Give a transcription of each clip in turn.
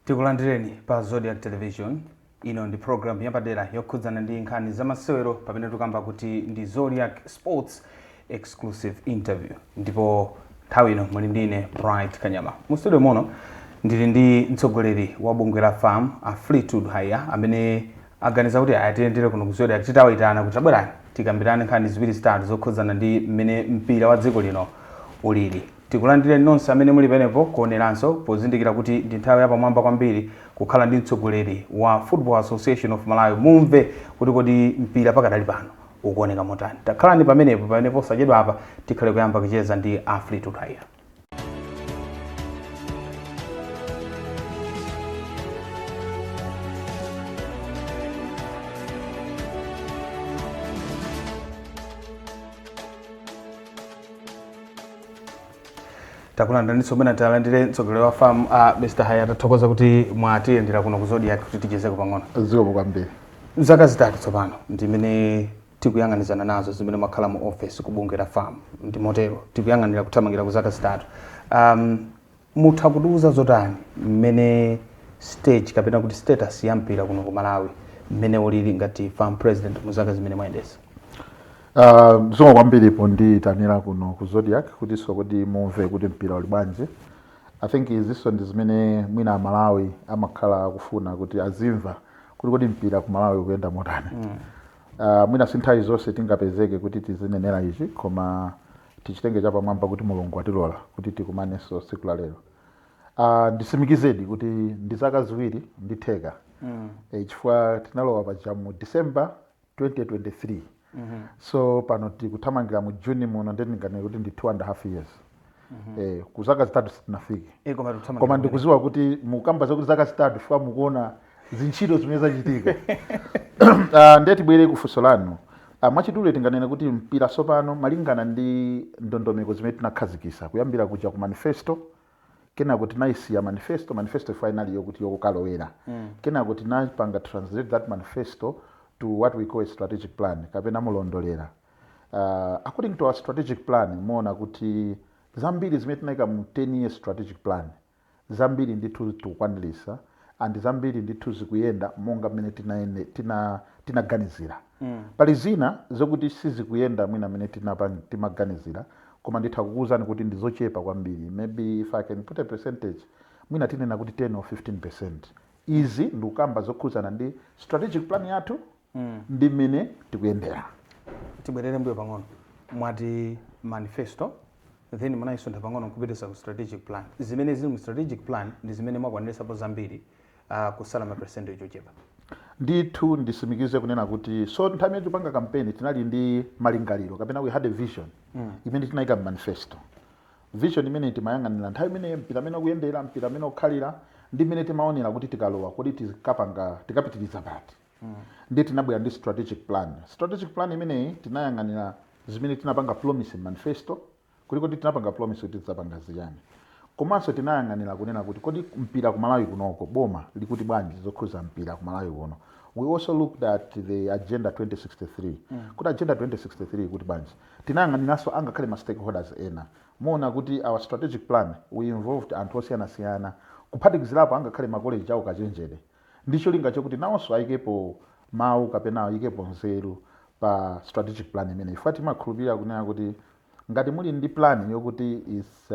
Tikulandireni pa Zodiak Television. Ino ndi program yapadera yokhudzana ndi nkhani za masewero, pamene tikamba kuti ndi Zodiak Sports Exclusive Interview, ndipo nthawi ino muli ndine Bright Kanyama. Mu studio muno ndili ndi mtsogoleri wa bungwe la FAM, a Fleetwood Haiya, amene aganiza kuti atiyendere kuno ku Zodiak titawayitana kuti tabwerani tikambirane nkhani ziwiri zitatu zokhudzana ndi mmene mpira wa dziko lino ulili. Tikulandireni nonse amene muli penepo kuoneranso, pozindikira kuti ndi nthawi yapamwamba kwambiri kukhala ndi mtsogoleri wa Football Association of Malawi, mumve kuti kodi mpira pakadali pano ukuoneka motani. Takhalani pamenepo, pamene posachedwa apa tikhale kuyamba kucheza ndi a Fleetwood Haiya. Takulandirani mwina talandire mtsogoleri wa FAM, Mr Haiya. Tathokoza kuti mwatiyendera kuno ku Zodiak kuti tichezeko pang'ono. Zikomo kwambiri. Zaka 3 tsopano ndimene tikuyang'anizana nazo zimene mwakhala mu office ku bungwe la FAM, ndi motero tikuyang'anira kuthamangira ku zaka 3. Mutha kutiuza zotani mmene stage kapena kuti status ya mpira kuno ku Malawi mmene ulili ngati FAM president mu zaka zimene mwayendesa? Zikomo kwambiri pondiyitanira kuno ku Zodiak kutinso kuti mumve kuti mpira uli bwanji. I think izinso ndi zimene mwina Amalawi amakhala akufuna kuti azimva, kuti kodi mpira ku Malawi ukuyenda motani. Mwina si nthawi zonse tingapezeke kuti tizinenera ichi, koma tichitenge chapamwamba kuti Mulungu atilola kuti tikumanenso tsiku la lero. Ndisimikizedi kuti ndi zaka 2 ndi theka, chifukwa tinalowa paja mu December 2023, so pano tikuthamangira mu June muno, ndiye ndinganene kuti ndi 2.5 years. Ku zaka 3 sitinafike. Koma tikuthamangira Koma kumene. Ndikuziwa kuti mukamba zakuti zaka 3 chifukwa mukuona zintchito zimene zachitika. Ndiye tibwere ku funso lanu. Mwachidule tinganene kuti mpira tsopano, malingana ndi ndondomeko zimene tinakhazikisa kuyambira kuja ku manifesto, kenako tinayisiya manifesto, manifesto ifo inali yokuti yokukalowera, kenako tinapanga translate that manifesto to what we call a strategic plan kapena mulondolera. According to our strategic plan, muona kuti zambiri zimene tinayika mu 10 year strategic plan, zambiri ndithu tikukwanirisa and zambiri ndithu zikuyenda monga mmene tinaganizira. Pali zina zokuti sizikuyenda mwina mmene timaganizira, koma nditha kukuwuzani kuti ndi zochepa kwambiri. Maybe if I can put a percentage, mwina tinena kuti 10 or 15%. Izi ndikukamba zokhuzana ndi strategic plan yathu ndi mmene tikuyendera. Tibwerere mbuyo pang'ono. Mwati manifesto, then munayisuntha pang'ono nkupitisa ku strategic plan. Zimene zili mu strategic plan ndi zimene mwakwaniritsapo zambiri, kusala ma percentage ochepa. Ndithu ndisimikize kunena kuti so nthawi imene tipanga campaign tinali ndi malingaliro kapena we had a vision imene tinayika mu manifesto. Vision imene timayang'anira nthawi imene mpira amene ukuyendera, mpira amene ukukhalira, ndi imene timaonera kuti tikalowa kodi tikapanga tikapitiriza pati. Ndiye tinabwera ndi strategic plan. Strategic plan imeneyi tinayang'anira zimene tinapanga promise in manifesto, kuti kodi tinapanga promise kuti tidzapanga ziyani, komanso tinayang'anira kunena kuti kodi mpira ku Malawi kunoko boma likuti bwanji zokhuza mpira ku Malawi kuno. We also looked at the Agenda 2063, kuti Agenda 2063 kuti bwanji. Tinayang'aniranso angakhale ma stakeholders ena. Muona kuti our strategic plan, we involved anthu osiyanasiyana, kuphatikizirapo angakhale makoleji awo kachenjede, ndi cholinga chokuti nawonso ayikepo mawu kapena ayikepo nzeru pa strategic plan imene ife timakhulupirira kunena kuti ngati muli ndi plan yokuti is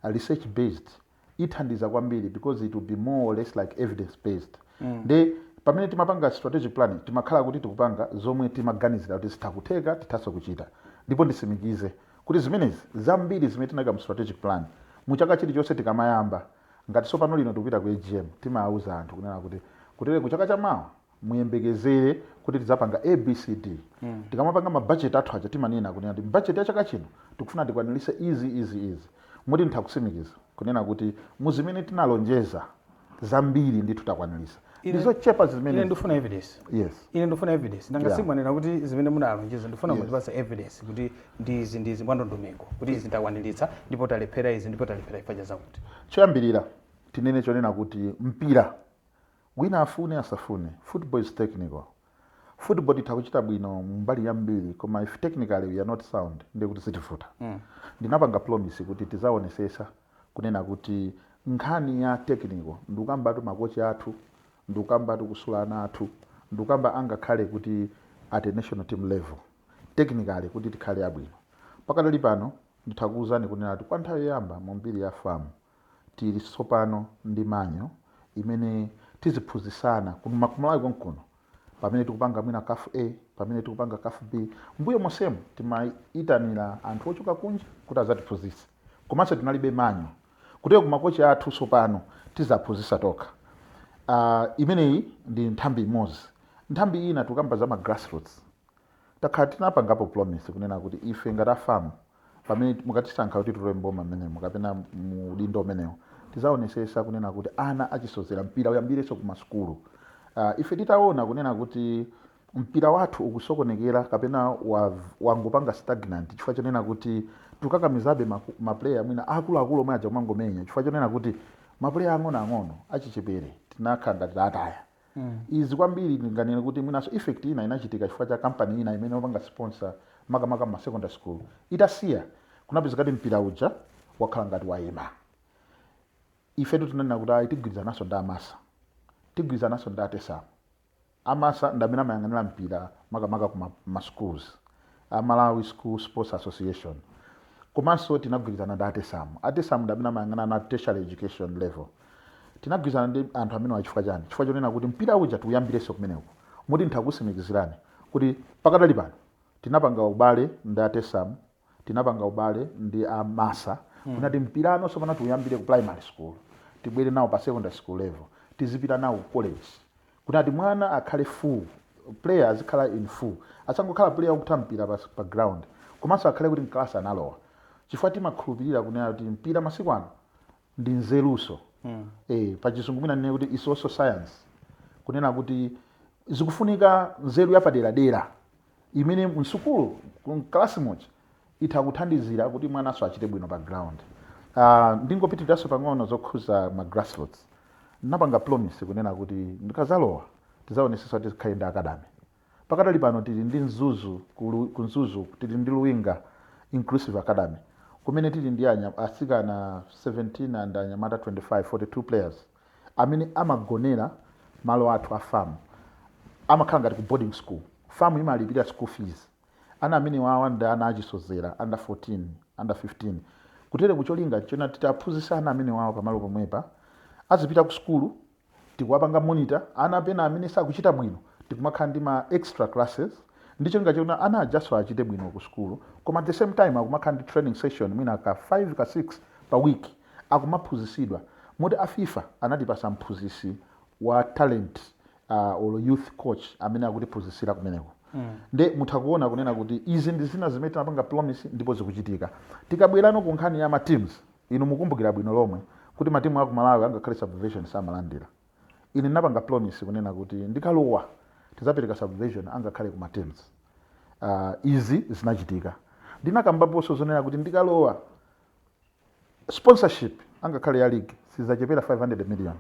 research based, ithandiza kwambiri because it will be more or less like evidence based. Ndi pamene timapanga strategic plan, timakhala kuti tikupanga zomwe timaganizira kuti zitha kutheka, tithanso kuchita. Ndipo ndisimikize kuti zimenezi zambiri zimene tinayika mu strategic plan, mu chaka chilichonse tikamayamba, ngati tsopano lino tikupita ku AGM, timawuza anthu kunena kuti kutere ku chaka chamawa muyembekezere kuti tidzapanga ABCD. Tikamapanga mabajeti athu aja, timanena kunena kuti budget ya chaka chino tikufuna tikwanirise izi, izi, izi. Muti nditha kusimikiza kunena kuti muzimene tinalonjeza zambiri ndithu takwanirisa, ndizochepa Ine zimene ndifuna evidence. Yes. Ine ndifuna evidence. Nanga simwanena kuti zimene munalonjeza, ndifuna mundipatse evidence kuti ndizi ndizi mwandondomeko, kuti izi ndakwaniritsa ndipo talephera izi, ndipo talephera ifa zakuti. Choyambirira tinene chonena kuti mpira, wina afune asafune, football is technical. Football titha kuchita bwino mbali yambiri, koma if technically we are not sound, ndiye kuti zitivuta. Ndinapanga promise kuti tizaonesesa kunena kuti Nkhani ya technical, ndikukambatu makochi athu, ndikukambatu kusula ana athu, ndikukamba angakhale kuti at a national team level, technically kuti tikhale abwino. Pakadali pano ndithakuwuzani kunena kuti kwa nthawi yoyamba mu mbiri ya FAM tili tsopano ndi manual imene tiziphunzitsana kumalawi konkuno pamene tikupanga mwina CAF A, pamene tikupanga CAF B. Mbuyo monsemo timayitanira anthu ochoka kunja kuti azatiphunzitse, komanso tinalibe manual. Kutero kumakochi athu tsopano tizaphunzitsa tokha. Imeneyi ndi nthambi imodzi. Nthambi ina tikukamba za ma grassroots. Takhala tinapangapo promise kunena kuti ife ngati a FAM, pamene mukatisankha kuti tilowe mboma mmenemo kapena mu udindo umenewo, tizaonesesa kunena kuti ana achisozera mpira uyambirenso ku masukulu. Ife titaona kunena kuti mpira wathu ukusokonekera kapena wangopanga stagnant chifukwa chonena kuti tikakamizabe maplayer mwina akuluakulu omwe aja kumangomenya, chifukwa chonena kuti maplayer ang'onoang'ono achichepere tinakhala ngati tataya. Izi kwambiri ndinganene kuti mwinanso effect ina inachitika chifukwa cha kampani ina imene imapanga sponsor makamaka ma secondary school itasiya, kunapeza kuti mpira uja wakhala ngati wayima. Ifetu tinanena kuti ayi, tigwirizananso ndi a MASSA, tigwirizananso ndi a TESAM. A MASSA ndi amene amayang'anira mpira makamaka ku ma schools, a Malawi School Sports Association. Komanso tinagwirizana ndi a TESAM. A TESAM ndi amene amayang'ana na tertiary education level. Tinagwirizana ndi anthu amene wachifukwa chani? Chifukwa chonena kuti mpira uja tiuyambirenso kumeneko. Muti nthakusimikizirani kuti pakadali pano tinapanga ubale ndi a TESAM, tinapanga ubale ndi a MASSA, kunati mpirano sopano tiuyambire ku primary school, tibwere nawo pa secondary school level, tizipita nawo ku college, kunati mwana akhale full player, azikhala in full, asangokhala player wakutha mpira pa ground, komanso akhale kuti mklasi analowa, chifukwa timakhulupirira kunena kuti mpira masiku ano ndi nzeruso. Pa chizungu mwina nene kuti is also science, kunena kuti zikufunika nzeru yapaderadera imene msukulu mklasi muja itha kuthandizira kuti mwanaso achite bwino pa ground. Ndingopitiriranso pang'ono zokhuza ma grassroots. Napanga promise kunena kuti ndikazalowa tizaonesesa kuti tikhale ndi academy. Pakadali pano tili ndi Mzuzu, ku Mzuzu tili ndi Luwinga Inclusive Academy, kumene tili ndi atsikana 17 and anyamata 25, 42 players amene amagonera malo athu a FAM, amakhala ngati ku boarding school. FAM imalipira school fees. Ana amene wawa ndi ana achisozera, under 14, under 15. Kutere kucholinga chona titaphunzitsa ana amene wawa pamalo pomwepa, azipita ku sukulu, tikuwapanga monitor. Ana pena amene sakuchita bwino tikumakhala ndi ma extra classes ndi cholinga chona ana ajaso achite bwino ku sukulu, koma at the same time akumakhala ndi training session mwina ka 5 ka 6 pa week, akumaphunzitsidwa. Moti a FIFA anatipasa mphunzitsi wa talent or youth coach amene akutiphunzitsira kumeneko. Nde mutha kuona kunena kuti izi ndi zina zimene tinapanga promise ndipo zikuchitika. Tikabwerano ku nkhani ya ma teams, inu mukumbukira bwino lomwe kuti matimu aku Malawi angakhale subvention samalandira. Ine ndinapanga promise kunena kuti ndikalowa tizapereka subvention angakhale ku ma teams. Izi zinachitika. Ndinakambaponso zonena kuti ndikalowa sponsorship angakhale ya league sizachepera 500 million.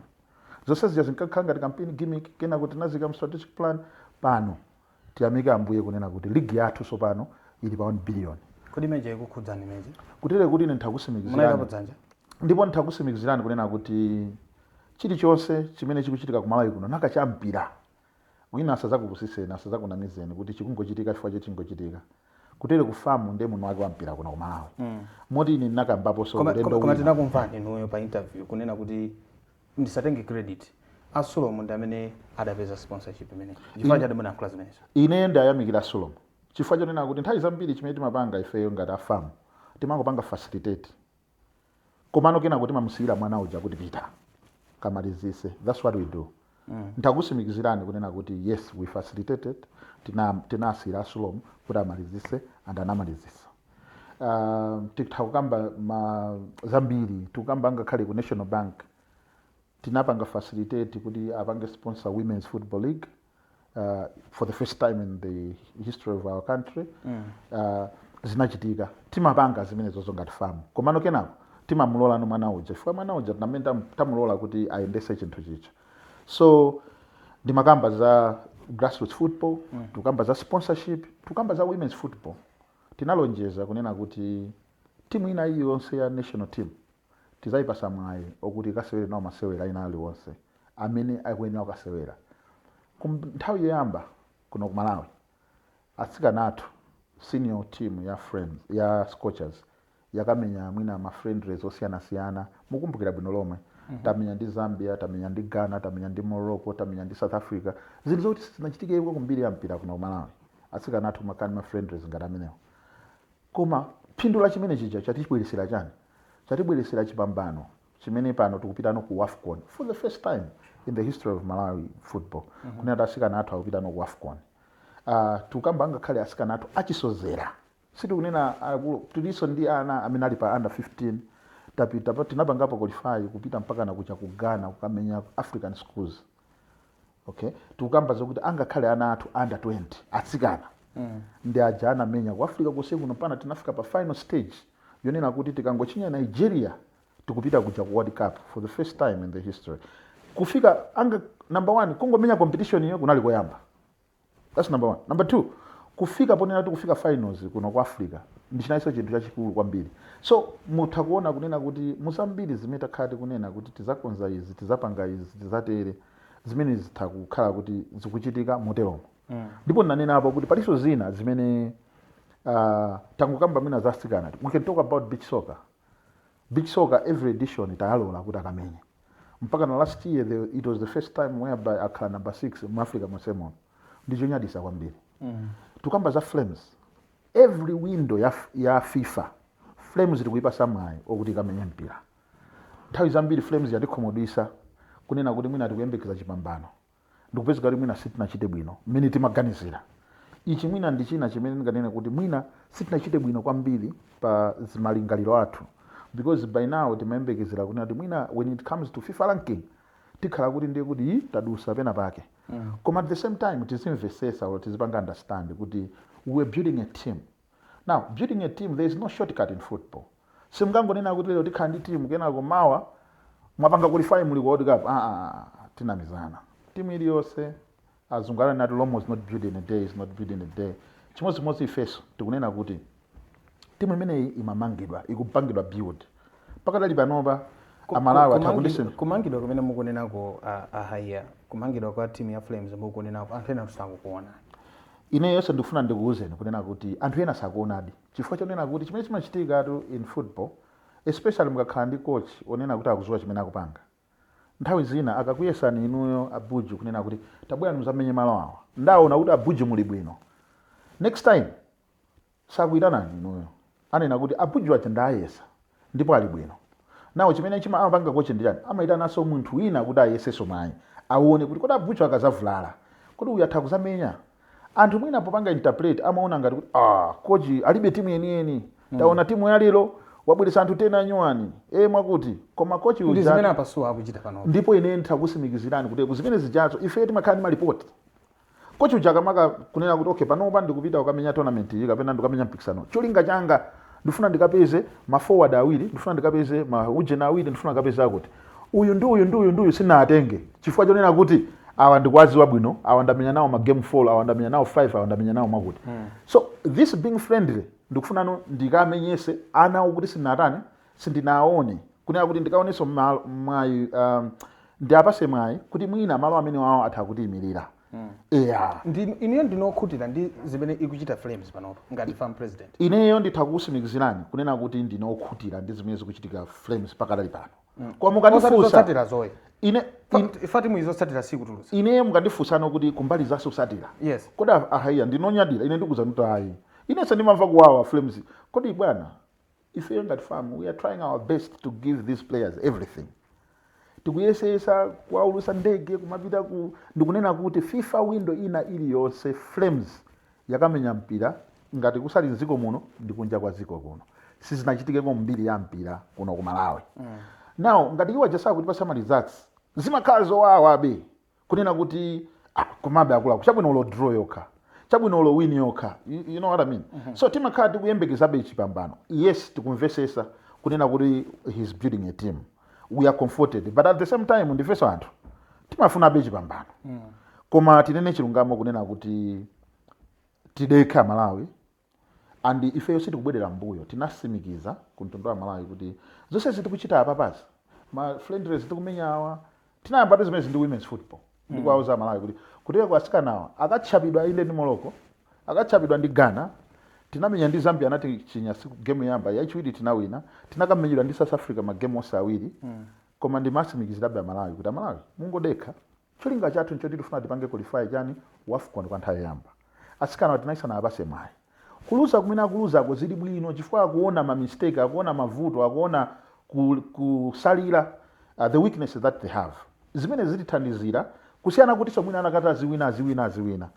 Zonse zija zinkakhala ngati campaign gimmick, kena kuti tinazika mu strategic plan. Pano tiyamike Ambuye kunena kuti league yathu sopano ili pa 1 billion. Kodi imeneja ikukhudzani imeneja? Kutere kuti ine Munayikapo nthakusimikizirani dzanja? Ndipo nthakusimikizirani kunena kuti chilichonse chimene chikuchitika ku Malawi kuno naka cha mpira, wina asazakupusiseni, asazakunamizeni kuti chikungochitika chifukwa chingochitika. Kutere ku FAM ndiye muno wake wa mpira kuno ku Malawi. Moti ine ndinakambaponso ulendo Koma wina. Tinakumvani inuyo pa interview kunena kuti ndisatenge credit, a SULOM ndi amene adapeza sponsorship imeneyi. Chifukwa chati munayankhula zimenezo? Ine ndayamikira SULOM chifukwa chonena kuti nthawi zambiri chimene timapanga ifeyo ngati a FAM, timangopanga facilitate, komano kena kuti timamusiyira mwana uja kuti pita kamalizise. That's what we do. Ntakusimikizirani kunena kuti yes, we facilitated, tinasiyira a SULOM kuti amalizise and anamalizisa. Tikutha kukamba ma zambiri. Tikukamba ngakhale ku National Bank, tinapanga facilitate kuti apange sponsor Women's Football League for the first time in the history of our country. Zinachitika. Timapanga zimenezozo ngati FAM, komano kenako timamulola no mwana uja, chifukwa mwana uja tinamene tamulola kuti ayendese chinthu chicha. So ndimakamba za grassroots football, tikukamba za sponsorship, tikukamba za women's football. Tinalonjeza kunena kuti timu ina iliyonse ya national team Tizayipasa mwayi okuti ikasewere nawo masewera ina aliwonse amene akuyenera kukasewera. Nthawi yoyamba kuno ku Malawi, atsikana athu, senior team ya Flames, ya Scorchers, yakamenya mwina ma friendlies osiyanasiyana. Mukumbukira bwino lomwe, tamenya ndi Zambia, tamenya ndi Ghana, tamenya ndi Morocco, tamenya ndi South Africa, zinthu zokuti sizinachitikepo kumbiri ya mpira kuno ku Malawi, atsikana athu makani ma friendlies ngati amenewo. Koma phindu la chimene chija chatibweresera chani? Chatibweresera chipambano chimene pano tikupitano ku WAFCON for the first time in the history of Malawi football, kunena kuti atsikana athu akupitano ku WAFCON. Tikukamba ngakhale atsikana athu achisozera, sitikunena akulu. Tilinso ndi ana amene ali pa under 15. Tapita tinapangapo qualify kupita mpaka na kucha ku Ghana kukamenya African Schools. Okay, tikukamba zokuti angakhale ana athu under 20 atsikana ndi aja anamenya ku Africa konse kuno, pana tinafika pa final stage yonena kuti tikangochinya Nigeria tikupita kuja ku World Cup for the first time in the history. Kufika anga number one, kungomenya competition iyo kunali koyamba. That's number one. Number two, kufika ponena kuti kufika finals kuno ku Africa ndi chinaliso chinthu chachikulu kwambiri. So mutha kuona kunena kuti muzambiri zimene takhala tikunena kuti tizakonza izi, tizapanga izi, tizatere, zimene zitha kukhala kuti zikuchitika moteromo. Ndipo ndanenapo kuti palinso zina zimene tangokamba mwina za atsikana. We can talk about beach soccer. Beach soccer, every edition tayalola kuti akamenye. Mpaka na last year it was the first time whereby akhala number 6 mu Africa monsemono. Ndichonyadisa kwambiri. Tukamba za Flames, every window ya FIFA, Flames tikuipasa mwayi okuti ikamenye mpira. Nthawi zambiri Flames yatikhumudwisa kunena kuti mwina tikuyembekeza chipambano, ndikupezeka kuti mwina sitinachite bwino mmene timaganizira. Ichi mwina ndi china chimene ndinganene kuti mwina sitinachite bwino kwambiri pa zimalingaliro athu, because by now timayembekezera kunena kuti mwina when it comes to FIFA ranking tikhala kuti ndiye kuti "Ii, tadusa pena pake." Koma at the same time tizimvesesa or tizipanga understand kuti we were building a team. Now, building a team, there is no shortcut in football. Simungangonena kuti lero tikhala ndi team, kenako mawa mwapanga qualify, muli ku World Cup. Ah, ah, ah, tinamizana. Timu iliyonse, azungu anati, "Rome was not built in a day, is not built in a day." Chimodzimodzi ifeso tikunena kuti timu imeneyi imamangidwa, ikupangidwa build pakadali panopa. Amalawi atha kundisema. Kumangidwa kumene mukunenako, ahaiya, kumangidwa kwa timu ya Flames mukunenako, anthu ena sakukuona. Ineyonso ndikufuna ndikuwuzeni kunena kuti anthu ena sakuonadi, chifukwa chonena kuti chimene chimachitikatu in football, especially mukakhala ndi coach onena kuti akudziwa chimene akupanga, nthawi zina akakuyesani inuyo abuju kunena kuti tabwera muzamenye malo awa, ndaona kuti abuju muli bwino, next time sakuyitanani inuyo. Anena kuti abuju aja ndayesa ndipo ali bwino. Nawo chimene chima amapanga coach ndi chani? Amayitananso munthu wina kuti ayesenso mwayi, aone kuti kodi abuju akazavulala, kodi uyu atha kuzamenya. Anthu mwina popanga interpret amaona ngati kuti, ah, coach alibe timu yeniyeni, taona timu ya lero wabweretsa anthu 10 anyuwani e mwakuti, koma coach ndi uja zimene apasuwa akuchita panopo. Ndipo ine ndithakusimikizirani kuti kuzimene zijazo ife timakhala ndi malipoti. Coach uja akamaka kunena kuti, "Okay, panopa ndikupita kukamenya tournament iyi kapena ndikamenya mpikisano, cholinga changa ndifuna ndikapeze ma forward awiri, ndifuna ndikapeze ma ujena awiri, ndifuna ndikapeze akuti uyu ndi uyu ndi uyu ndi uyu, sinatenge chifukwa chonena kuti awa ndikuwadziwa bwino, awa ndamenya nawo ma game 4, awa ndamenya nawo 5, awa ndamenya nawo mwakuti. So this being friendly, ndikufunano ndikamenyese ana okuti sinatani, sindinaone, kunena kuti ndikaonenso mwayi, ndiapase mwayi kuti mwina malo amene wawo atha kutiyimirira, eya." Inuyo ndinokhutira ndi zimene ikuchita Flames panopo ngati FAM president? Ineyo nditha kukusimikizirani kunena kuti ndinokhutira ndi zimene zikuchitika Flames pakadali pano. Koma Osati mukandifunsa zotsatira zoyi. ine Ifa timu izotsatira sikutulutsa. Ineyo mukandifunsano kuti kumbali za zotsatira, kodi ahaiya, ndinonyadira? Ine ndikuza kuti ayi, inenso ndimamva kuwawa. Flames, kodi bwana, ifeyo ngati FAM, we are trying our best to give these players everything. Tikuyesesa kuwaulusa ndege kumapita ku, ndikunena kuti FIFA window ina iliyonse Flames yakamenya mpira ngati kusali mdziko muno ndi kunja kwa dziko kuno. Sizinachitikeko mbiri ya mpira kuno ku Malawi. Now ngati iwo aja sakutipasa ma results, zimakhala zowawabe kunena kuti, ah, komabe akuluakulu, chabwino ulo draw yokha, chabwino ulo win yokha, you know what I mean? So timakhala tikuyembekezabe chipambano. Yes, tikumvesesa kunena kuti he's building a team, we are comforted, but at the same time ndifeso anthu timafunabe chipambano. Koma tinene chilungamo kunena kuti tidekha Malawi. And ifeyo sitikubwerera mbuyo. Tinasimikiza ku mtundu wa Malawi kuti zonse zitikuchita apapasi, ma friendlies tikumenyawa, tinayambatu zimene ndi women's football, ndikuwauza Malawi kuti kutero asikanawa akatchapidwa inde ndi Morocco, akatchapidwa ndi Ghana, tinamenya ndi Zambia, anati chinya siku game yoyamba, yachiwiri tinawina, tinakamenyedwa ndi South Africa magemu onse awiri. Koma ndimasimikizirabe Amalawi kuti Amalawi mungodekha, cholinga chathu nchoti tifuna tipange qualify chani, WAFCON, kwa nthawi yoyamba. Asikana tinaisana apase mwayi. Kuluza kumene akuluzako zili bwino, chifukwa akuona ma mistake, akuona mavuto, akuona kusalira, the weaknesses that they have, zimene zitithandizira kusiyana kuti somwina anakati aziwina, aziwina, aziwina.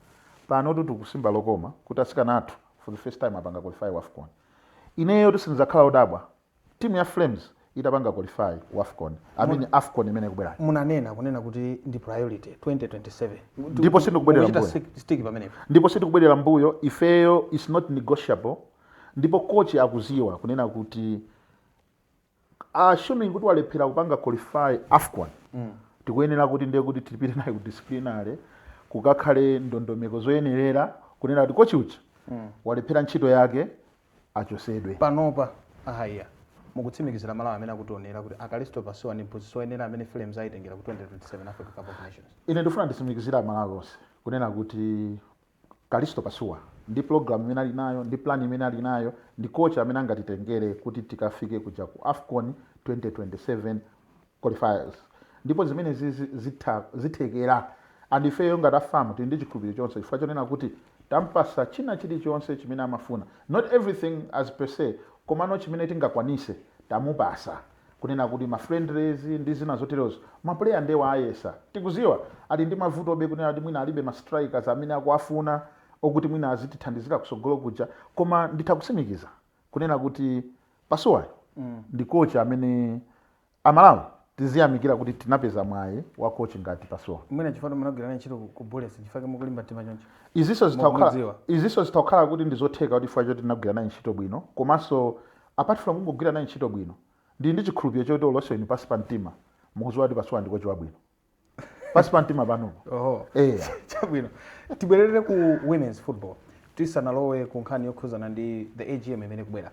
Pano tikusimba lokoma kuti asikana athu for the first time apanga qualify WAFCON. Ineyo tisinzakhala odabwa timu ya Flames itapanga qualify WAFCON, I mean AFCON imene ikubwerayo. Munanena kunena kuti ndi priority 2027. Ndipo sindikubwerera Mukuchita mbuyo. Stick pamenepo. Ndipo sitikubwerera mbuyo ifeyo, is not negotiable. Ndipo coach akuziwa kunena kuti assuming kuti walephera kupanga qualify AFCON, tikuyenera kuti ndiye kuti tipite naye ku disciplinary, kukakhale ndondomeko zoyenerera kunena kuti coach uja walephera ntchito yake, achosedwe. Panopa ahaiya mukutsimikizira Malawi amene akutionera kuti a Kalisto Pasuwa ndi mphunzitsi woyenera amene Flames ayitengera ku 2027 Africa Cup of Nations? Ine ndifuna nditsimikizira Amalawi onse kunena kuti Kalisto Pasuwa ndi program imene ali nayo, ndi plan imene ali nayo, ndi coach amene angatitengere kuti tikafike kuja ku AFCON 2027 qualifiers. Ndipo zimene zithekera, and ifeyo ngati a FAM tili ndi chikhulupiriro chonse, chifukwa chonena kuti tampasa china chilichonse chimene amafuna, not everything as per se, komano chimene tingakwanise tamupasa, kunena kuti ma friendlies ndi zina zoterozo, ma player ndewa ayesa. Tikuziwa ali ndi mavuto obe, kunena kuti mwina alibe ma strikers amene akuafuna okuti mwina azitithandizira kusogolo kuja, koma nditha kutsimikiza kunena kuti Pasuwayo ndi coach amene Amalawi tiziyamikira kuti tinapeza mwayi wa coach ngati Pasuwa. Mwina chifukwa munagwira naye ntchito ku Bullets, chifukwa mukulimba mtima choncho? Izinso zitakhala Mukudziwa. Izinso zitakhala kuti ndizotheka kuti chifukwa choti tinagwira naye ntchito bwino, komanso apart from kungogwira naye ntchito bwino, ndili ndi chikhulupiriro choti olonso inu pasi pa mtima mukudziwa kuti Pasuwa ndi coach wabwino pasi pa mtima panopo. Oho. Eya. Chabwino, tibwerere ku women's football tisanalowe ku nkhani yokhuzana ndi the AGM imene kubwera.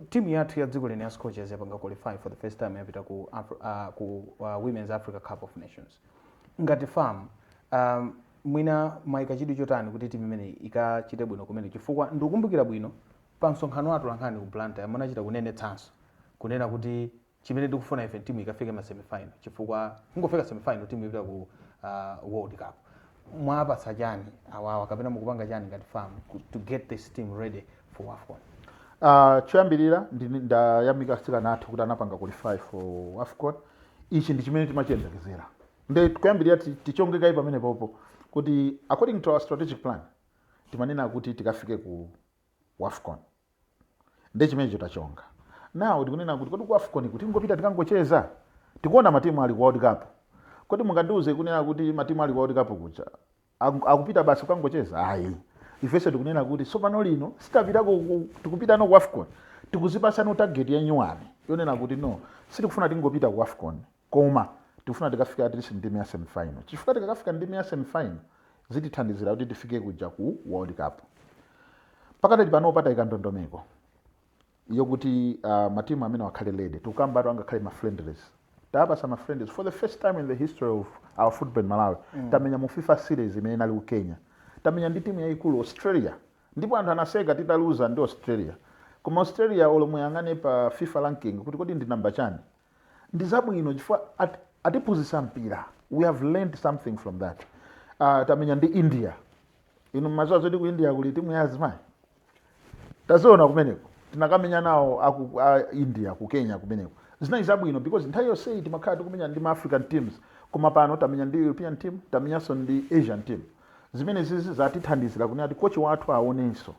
Timu yathu ya dziko lino ya Scorchers yapanga qualify for the first time, yapita ku Women's Africa Cup of Nations. Ngati FAM, mwina mwayika chidwi chotani kuti timu imeneyi ikachite bwino kumene? Chifukwa ndikukumbukira bwino pa msonkhano wathu lankhani ku Blantyre, munachita kunenetsanso kunena kuti chimene tikufuna ife timu ikafike ma semifinal, chifukwa kungofika semifinal timu ipita ku World Cup. Mwapatsa chani awawa, kapena mukupanga chani ngati FAM to get this team ready for AFCON? Choyambirira ndayamika atsikana athu kuti anapanga qualify for AFCON. Ichi ndi chimene timachiyembekezera. Nde kuyambirira tichongekayi pamene popo kuti according to our strategic plan timanena kuti tikafike ku AFCON, nde chimenecho tachonga. Now tikunena kuti kodi ku AFCON kuti tingopita tikangocheza? Tikuona matimu ali ku World Cup. Kodi mungandiuze kunena kuti matimu ali ku World Cup kuja akupita basi kukangocheza? Ayi, ifenso tikunena kuti tsopano lino sitapitako tikupita no ku AFCON, tikuzipasano target ya nyuwani yonena kuti no, sitikufuna tingopita ku AFCON, koma tikufuna tikafika at least ndime ya semifinal, chifukwa tikakafika ndime ya semifinal zitithandizira kuti tifike kuja ku World Cup. Pakatali pano patayika ndondomeko yokuti matimu amene akhale ready, tikukambatu angakhale ma friendlies, tapasa ma friendlies for the first time in the history of our football in Malawi. Tamenya mu FIFA series imene inali ku Kenya, tamenya ndi timu yayikulu Australia, ndipo anthu anaseka titaluza ndi Australia, koma Australia olo muyang'ane pa FIFA ranking kuti kodi ndi namba chani, ndi zabwino chifukwa atiphunzitsa mpira. We have learned something from that. Tamenya ndi India. Inu mmadziwa zoti ku India kuli timu ya azimayi? Taziona kumeneko, tinakamenya nawo aku a India ku Kenya kumeneko. Zinali zabwino because nthawi yonseyi timakhala tikumenya ndi ma African teams, koma pano tamenya ndi European team, tamenyanso ndi Asian team. Zimene zizi zatithandizira kunena kuti kochi wathu aonenso.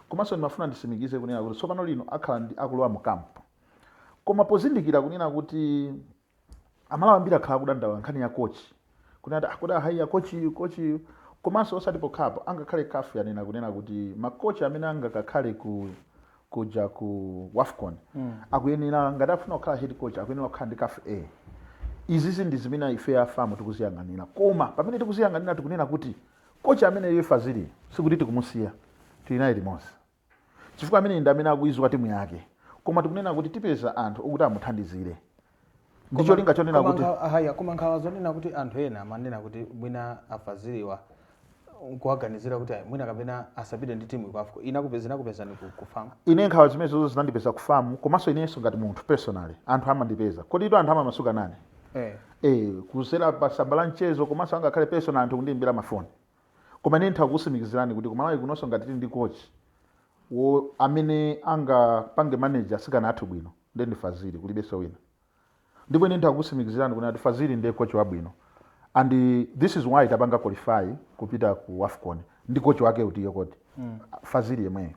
Komanso ndimafuna ndisimikize kunena kuti tsopano lino akhala ndi akulowa mu camp, koma pozindikira kunena kuti Amalawi ambiri akhala akudandaula nkhani ya kochi, kunena kuti akuti ahaiya kochi, kochi. Komanso osati pokhapo, angakhale CAF yanena kunena kuti makochi amene angakakhale ku kuja ku WAFCON akuyenera, ngati afuna kukhala head coach, akuyenera kukhala ndi CAF A. Izizi ndi zimene ife a FAM tikuziyang'anira, koma pamene tikuziyang'anira tikunena kuti kochi amene iye Fazili sikuti tikumusiya, tili naye limodzi. Chifukwa amene ndi amene akuiziwa timu yake. Koma tikunena kuti tipeza anthu okuti amuthandizire ndicho linga chonena Koma kuti haya, koma nkhawa zonena kuti anthu ena amanena kuti mwina aFaziliwa nkuwaganizira kuti ayi, mwina kapena asapite ndi timu ku AFCON, inakupezani ku FAM? Ine nkhawa zimenezo zinandipeza ku FAM, komanso inenso ngati munthu personally anthu amandipeza. Kodi ito anthu amamasuka nane kuzera pa tsamba la mchezo, komanso angakhale personal anthu kundiyimbira mafoni. Koma ine nditha kusimikizirani kuti kumalawi kunonso ngati tili ndi coach wo amene angapange manage asikana athu bwino, ndiye ndi Fazili, kulibenso wina. Ndipo ine nditha kusimikizirani kuti Fazili ndiye coach wabwino, and this is why tapanga qualify kupita ku AFCON ndi coach wake utiyo kodi? Fazili yemweyo.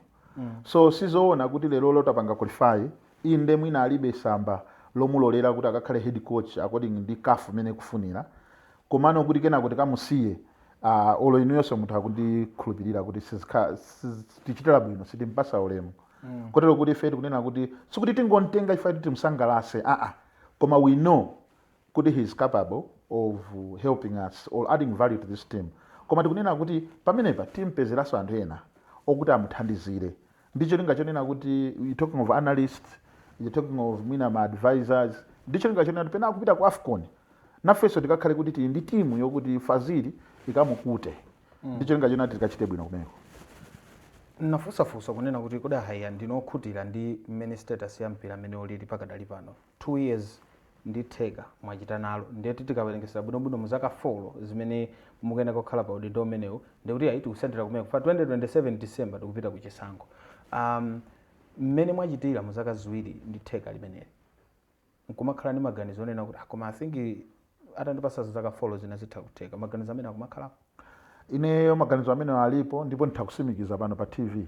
So sizoona kuti lero tapanga qualify, inde mwina alibe samba lomulolera kuti akakhale head coach according ndi CAF imene kufunira, komano kuti kenako tikamusiye, olo inuyonso munthu akundikhulupirira kuti tichitira bwino, sitimpasa ulemu. Kotero kuti ife tikunena kuti sikuti tingontenga ife kuti timsangalase, aa, koma we know kuti he is capable of helping us or adding value to this team. Koma tikunena kuti pamenepa timpezeranso anthu ena okuti amuthandizire, ndicho linga chonena kuti you're talking of analysts, you're talking of mwina ma advisors, ndicho linga chonena kuti pena akupita ku AFCON nafenso tikakhale kuti tili ndi timu yokuti Fazili ikamukute, ndicho linga chonena kuti tikachite bwino kumeneko. Nafunsafunsa kunena kuti kodi haya, ndinokhutira ndi mmene status ya mpira mmene ulili pakadali pano? 2 years ndi theka mwachita nalo, ndiyeti tikawerengesera bwinobwino mu zaka 4 zimene mukuyenera kukhala pa udindo umenewu, ndikuti ayi, tikusendera kumene pa 2027 December tikupita ku chisankho. Mmene mwachitira mu zaka 2 ndi theka limeneli, nkumakhala ndi maganizo onena kuti, "Ah, koma I think atandipasa zaka 4 zina zitha kutheka," maganizo amene akumakhalapo? Ineyo maganizo amene alipo, ndipo nditha kusimikiza pano pa TV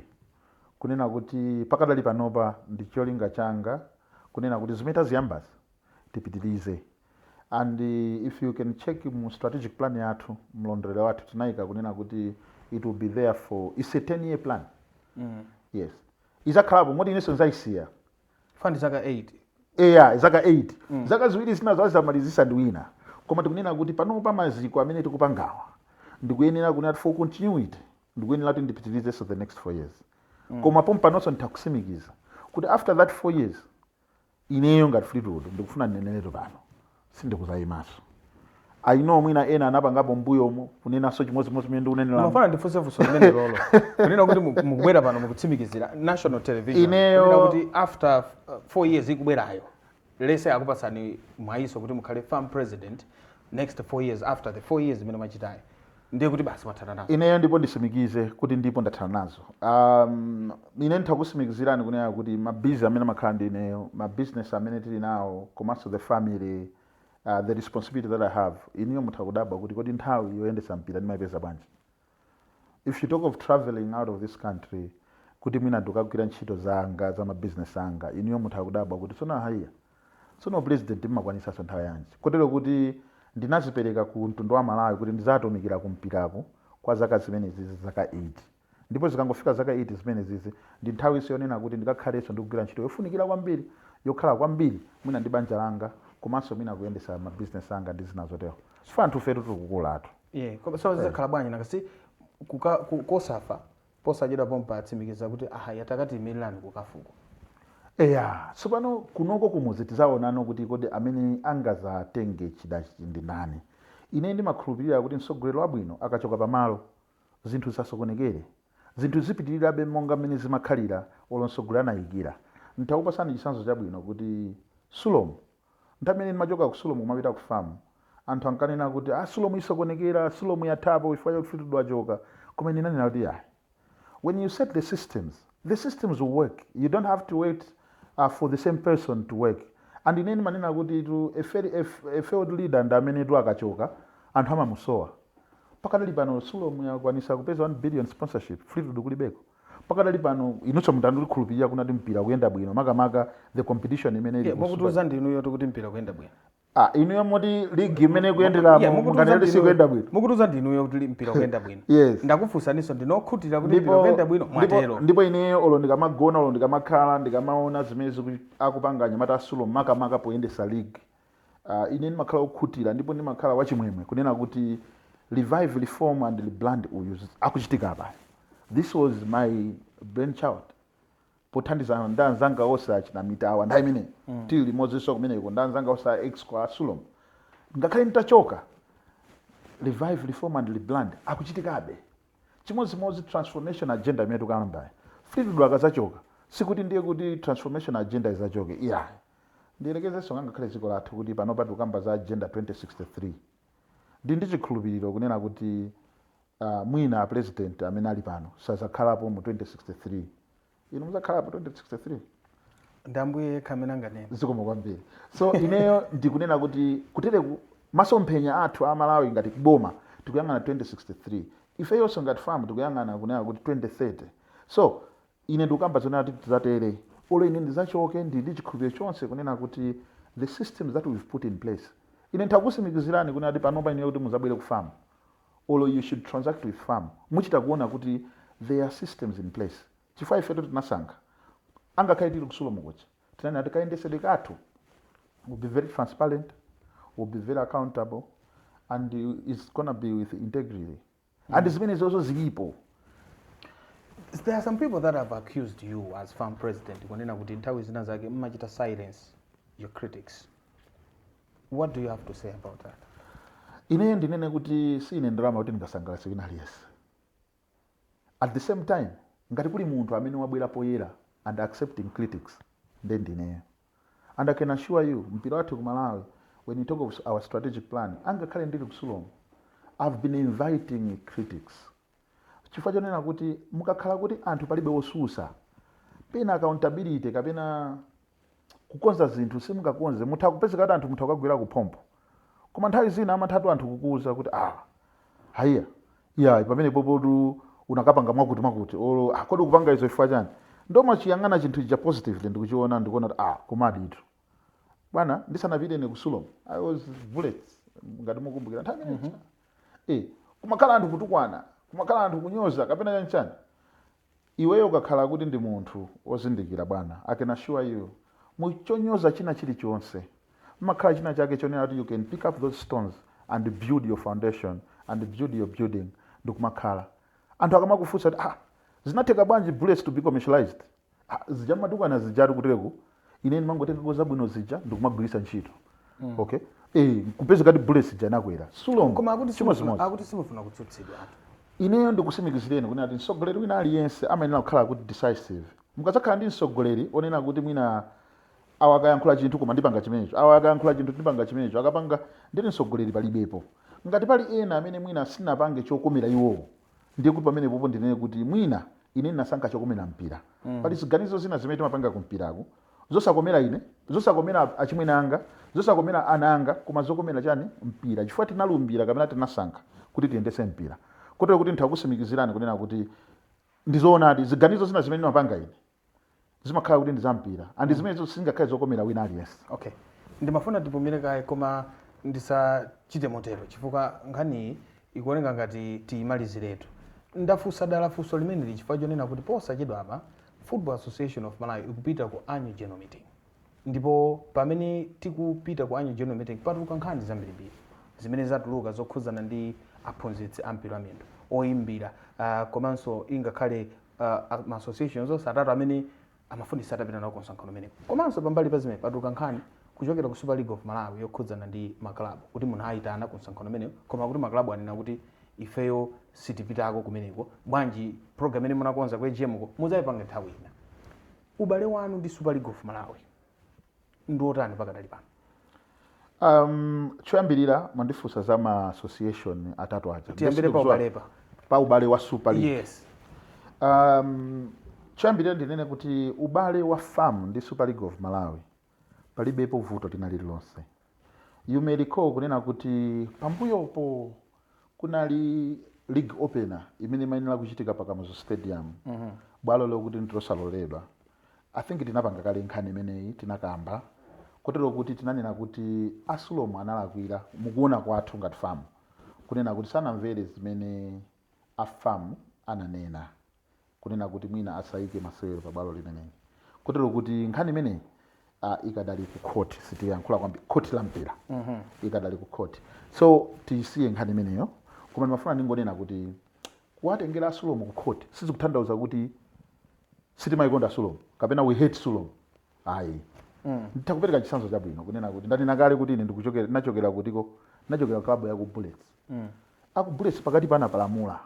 kunena kuti pakadali panopa ndi cholinga changa kunena kuti zimene taziyambazi tipitirize. And if you can check mu strategic plan yathu, mlondolero wathu, tinayika kunena kuti it will be there for, it's a 10 year plan. Yes, izakhalapo moti inenso nzayisiya. Fandi zaka 8. Eya, zaka 8. Zaka 2 zina azamalizisa ndi wina. Koma tikunena kuti panopa maziko amene tikupangawa, ndikuyenera kunena for continuity, ndikuyenera kuti ndipitirizenso the next 4 years. Koma pompanonso nditha kusimikiza kuti after that 4 years, ineyo ngati Fleetwood ndikufuna ndineneretu pano, sindikuzayimaso. I know mwina ena anapangapo mbuyomo kunenanso chimodzimodzi mmene ndikunenera. Mafana ndifunse funso limene lolo kunena kuti mukubwera pano mukutsimikizira national television kunena kuti after 4 years ikubwerayo, lese akupatsani mwayiso kuti mukhale FAM president next 4 years, after the 4 years imene mwachitayo, ndiye kuti basi mwathana nazo? Ineyo ndipo ndisimikize kuti ndipo ndathana nazo. Ine nditha kusimikizirani kunena kuti mabizi amene amakhala ndi ineyo, mabusiness amene tili nawo, komanso the family, the responsibility that I have, ineyo mutha kudabwa kuti kodi nthawi yoyendetsa mpira ndimayipeza bwanji? If you talk of traveling out of this country kuti mwina ndikagwira ntchito zanga za mabusiness anga, ineyo mutha kudabwa kuti tsono haiya, tsono president mmakwanisanso nthawi yanji? Kotero kuti ndinazipereka ku mtundu wa Malawi kuti ndizatumikira kumpirako kwa zaka zimenezizi, zaka 8. Ndipo zikangofika zaka 8 zimenezizi, ndi nthawi yonena kuti ndikakhalenso ndikugwira ntchito yofunikira kwambiri, yokhala kwambiri mwina ndi banja langa, komanso mwina kuyendesa mabizinesi anga ndi zina zotero, chifukwa anthu fetu tikukulatu. Yeah, koma so zizakhala bwanji nakasi COSAFA posachedwa pompa atsimikiza kuti aha, yatakati imirirani ku CAF-ko? Eya, tsopano kunoko kumuzi tizaonano kuti kodi amene angazatenge chidachi ndi ndani. Ine ndimakhulupirira kuti mtsogoleri wabwino akachoka pamalo, zinthu zisasokonekere, zinthu zipitirirabe monga mmene zimakhalira olo mtsogoleri anayikira. Ntakupasani chitsanzo chabwino kuti SULOM, nthawi imene ndimachoka ku SULOM kumapita ku FAM, anthu ankanena kuti, "Ah, SULOM isokonekera, SULOM yathapo chifukwa chakuti Fleetwood wachoka." Koma ine ndinanena kuti ayi, when you set the systems, the systems will work. You don't have to wait for the same person to work. And ine ndimanena kuti to a failed leader ndi amene tu akachoka anthu amamusowa. Pakadali pano SULOM yakwanisa kupeza 1 billion sponsorship, Fleetwood kulibeko. Pakadali pano inunso mutandikhulupirira kunati mpira kuyenda bwino, makamaka the competition imene ili Yeah, ku mukutiuza ndinuyo kuti mpira kuyenda bwino? Ah, inuyo moti ligi imene kuyenderamo Yeah, mukutiuza munganene sikuyenda bwino? Mukutiuza ndinuyo kuti mpira kuyenda bwino. Yes. Ndakufunsaninso, ndinokhutira kuti mpira kuyenda bwino, mwatero? Ndipo ineyo olo ndikamagona, olo ndikamakhala, ndikamaona zimene akupanga anyamata a SULOM, makamaka poyendesa league, ine ndimakhala okhutira ndipo ndimakhala wachimwemwe kunena kuti revive, reform and rebrand uyu akuchitika apa, this was my brain child. Pothandizana ndi anzanga onse achina Mitawa, nthawi imene tili limodzinso kumeneko ndi anzanga onse a exco a Sulom, ngakhale nditachoka, revive, reform and rebrand akuchitikabe. Chimodzimodzi transformation agenda imene tikukambayi, Fleetwood akazachoka, sikuti ndiye kuti transformation agenda izachoke, iyayi. Ndiyelekezenso ngakhale dziko lathu kuti panopa tikukamba za Agenda 2063. Ndi chikhulupiriro kunena kuti mwina president amene ali pano sazakhalapo mu 2063. Inu muzakhalapo 2063? Ndi Ambuye yekha amene anganene. Zikomo kwambiri. So ineyo ndikunena kuti kutereku masomphenya athu a Malawi ngati kuboma tikuyang'ana 2063, ifeyonso ngati FAM tikuyang'ana kunena kuti 2030. So ine ndikukamba zonena kuti tizatere, olo ine ndizachoke, ndili ndi chikhulupiriro chonse kunena kuti the systems that we've put in place, ine ndikusimikizirani kunena kuti panopa ineyo kuti muzabwere ku FAM, olo you should transact with FAM, muchita kuona kuti there are systems in place, chifukwa ifeto tinasankha. Angakhale tili ku Sulom kuja, tinanena tikayendesede kathu will be very transparent, will be very accountable and it's gonna be with integrity, and zimene zozo zilipo. There are some people that have accused you as FAM president kunena kuti nthawi zina zake mmachita silence your critics. What do you have to say about that? Ineyo ndinene kuti si ine ndalama kuti ndingasangalatse wina aliyense. At the same time, ngati kuli munthu amene wabwera poyera and accepting critics, nde ndineyo. And I can assure you, mpira wathu ku Malawi, when you talk of our strategic plan, angakhale ndili ku Sulom, I've been inviting critics, chifukwa chonena kuti mukakhala kuti anthu palibe wosusa, pena accountability kapena kukonza zinthu simungakonze. Mutha kupezeka kuti anthu mutha kukagwira kuphompho, koma nthawi zina amathatu anthu kukuuza kuti, "Ah, haiya, iya, pamene popotu unakapanga mwakuti mwakuti," olo, "Ah, kodi ukupanga izo chifukwa chani?" Ndomachiyang'ana chinthu cha positively, ndikuchiona, ndikuona kuti, ah, komaditu bwana, ndisanapite ine ku Sulom, I was Bullets, ngati mukumbukira nthawi imene kumakhala anthu kutukwana, kumakhala anthu kunyoza kapena chanchani. Iweyo ukakhala kuti ndi munthu wozindikira, bwana, I can assure you, muchonyoza china chilichonse mmakhala china chake chonena kuti you can pick up those stones and build your foundation and build your building. Ndikumakhala anthu akamakufunsa kuti, "Ah, zinatheka bwanji Bullets to be commercialized?" Ah, zija matukwana zijatu kutereku, ine ndimangotengako zabwino zija ndikumagwiritsa ntchito. Okay, kupeza kati Bullets ija inakwera, Sulom Koma akuti chimodzimodzi. Akuti simufuna kutsutsidwa anthu. Ineyo ndikusimikizireni kunena kuti mtsogoleri wina aliyense amayenera kukhala kuti decisive. Mukadzakhala ndi mtsogoleri onena kuti mwina awa akayankhula chinthu koma ndipanga chimenecho, awa akayankhula chinthu ndipanga chimenecho, akapanga nditi mtsogoleri palibepo. Ngati pali ena amene mwina sinapange chokomera iwowo, ndiye kuti pamenepopo ndinene kuti mwina ine ndinasankha chokomera mpira. Pali ziganizo zina zimene timapanga ku mpiraku zosakomera ine, zosakomera achimwene anga, zosakomera ana anga, koma zokomera chani? Mpira, chifukwa tinalumbira kapena tinasankha kuti tiyendese mpira. Kotero kuti ndithakusimikizirani kunena kuti ndizoonadi, ziganizo zina zimene ndimapanga ine zimakhala kuti ndi za mpira, and zimenezo sizingakhale zokomera wina aliyense. Okay, ndimafuna tipumire kaye, koma ndisachite motero chifukwa nkhaniyi ikuoneka ngati tiyimaliziretu. Ndafunsa dala funso limeneli chifukwa chonena kuti posachedwa apa Football Association of Malawi ikupita ku annual general meeting, ndipo pamene tikupita ku annual general meeting patuluka nkhani zambirimbiri zimene zatuluka zokhudzana ndi aphunzitsi a mpira wa miyendo, oyimbira, komanso ingakhale ma associations onse atatu amene amafunisa atapita nawo ku msonkhano umenewu. Komanso pambali pa zimene, patuluka nkhani kuchokera ku Super League of Malawi yokhudzana ndi maklabu kuti munthu ayitana ku msonkhano umenewu, koma kuti maklabu anena kuti ifeyo sitipitako kumeneko, bwanji program imene munakonza ku AGM ko mudzayipanga nthawi ina. Ubale wanu ndi Super League of Malawi ndi otani pakadali pano? Choyambirira mwandifunsa za ma association atatu aja. Tiyambire pa ubalepa. Pa ubale wa Super League? Yes. Choyambirira ndinene kuti ubale wa FAM ndi Super League of Malawi palibepo vuto lina lililonse. You may recall kunena kuti pambuyopo kunali league opener imene imayenera kuchitika pa Kamuzu Stadium, bwalo lokuti ndilosaloledwa. I think tinapanga kale nkhani imeneyi, tinakamba kotero kuti tinanena kuti a Sulom analakwira mukuona kwathu ngati FAM kunena kuti sanamvere zimene a FAM ananena kunena kuti mwina asayike masewero pa bwalo limeneli. Kotero kuti nkhani imeneyi ikadali ku court, sitiyankhula kwambiri, court la mpira ikadali ku court, so tisiye nkhani imeneyo. Koma ndimafuna ndingonena kuti kuwatengera a Sulom ku court sizikutanthauza kuti Sitimayikonda Sulom kapena we hate Sulom, ayi. Nditakupereka chitsanzo chabwino kunena kuti ndanena kale kuti ine ndikuchokera, nachokera kutiko? Nachokera club ya ku Bullets. Aku Bullets pakati panapalamula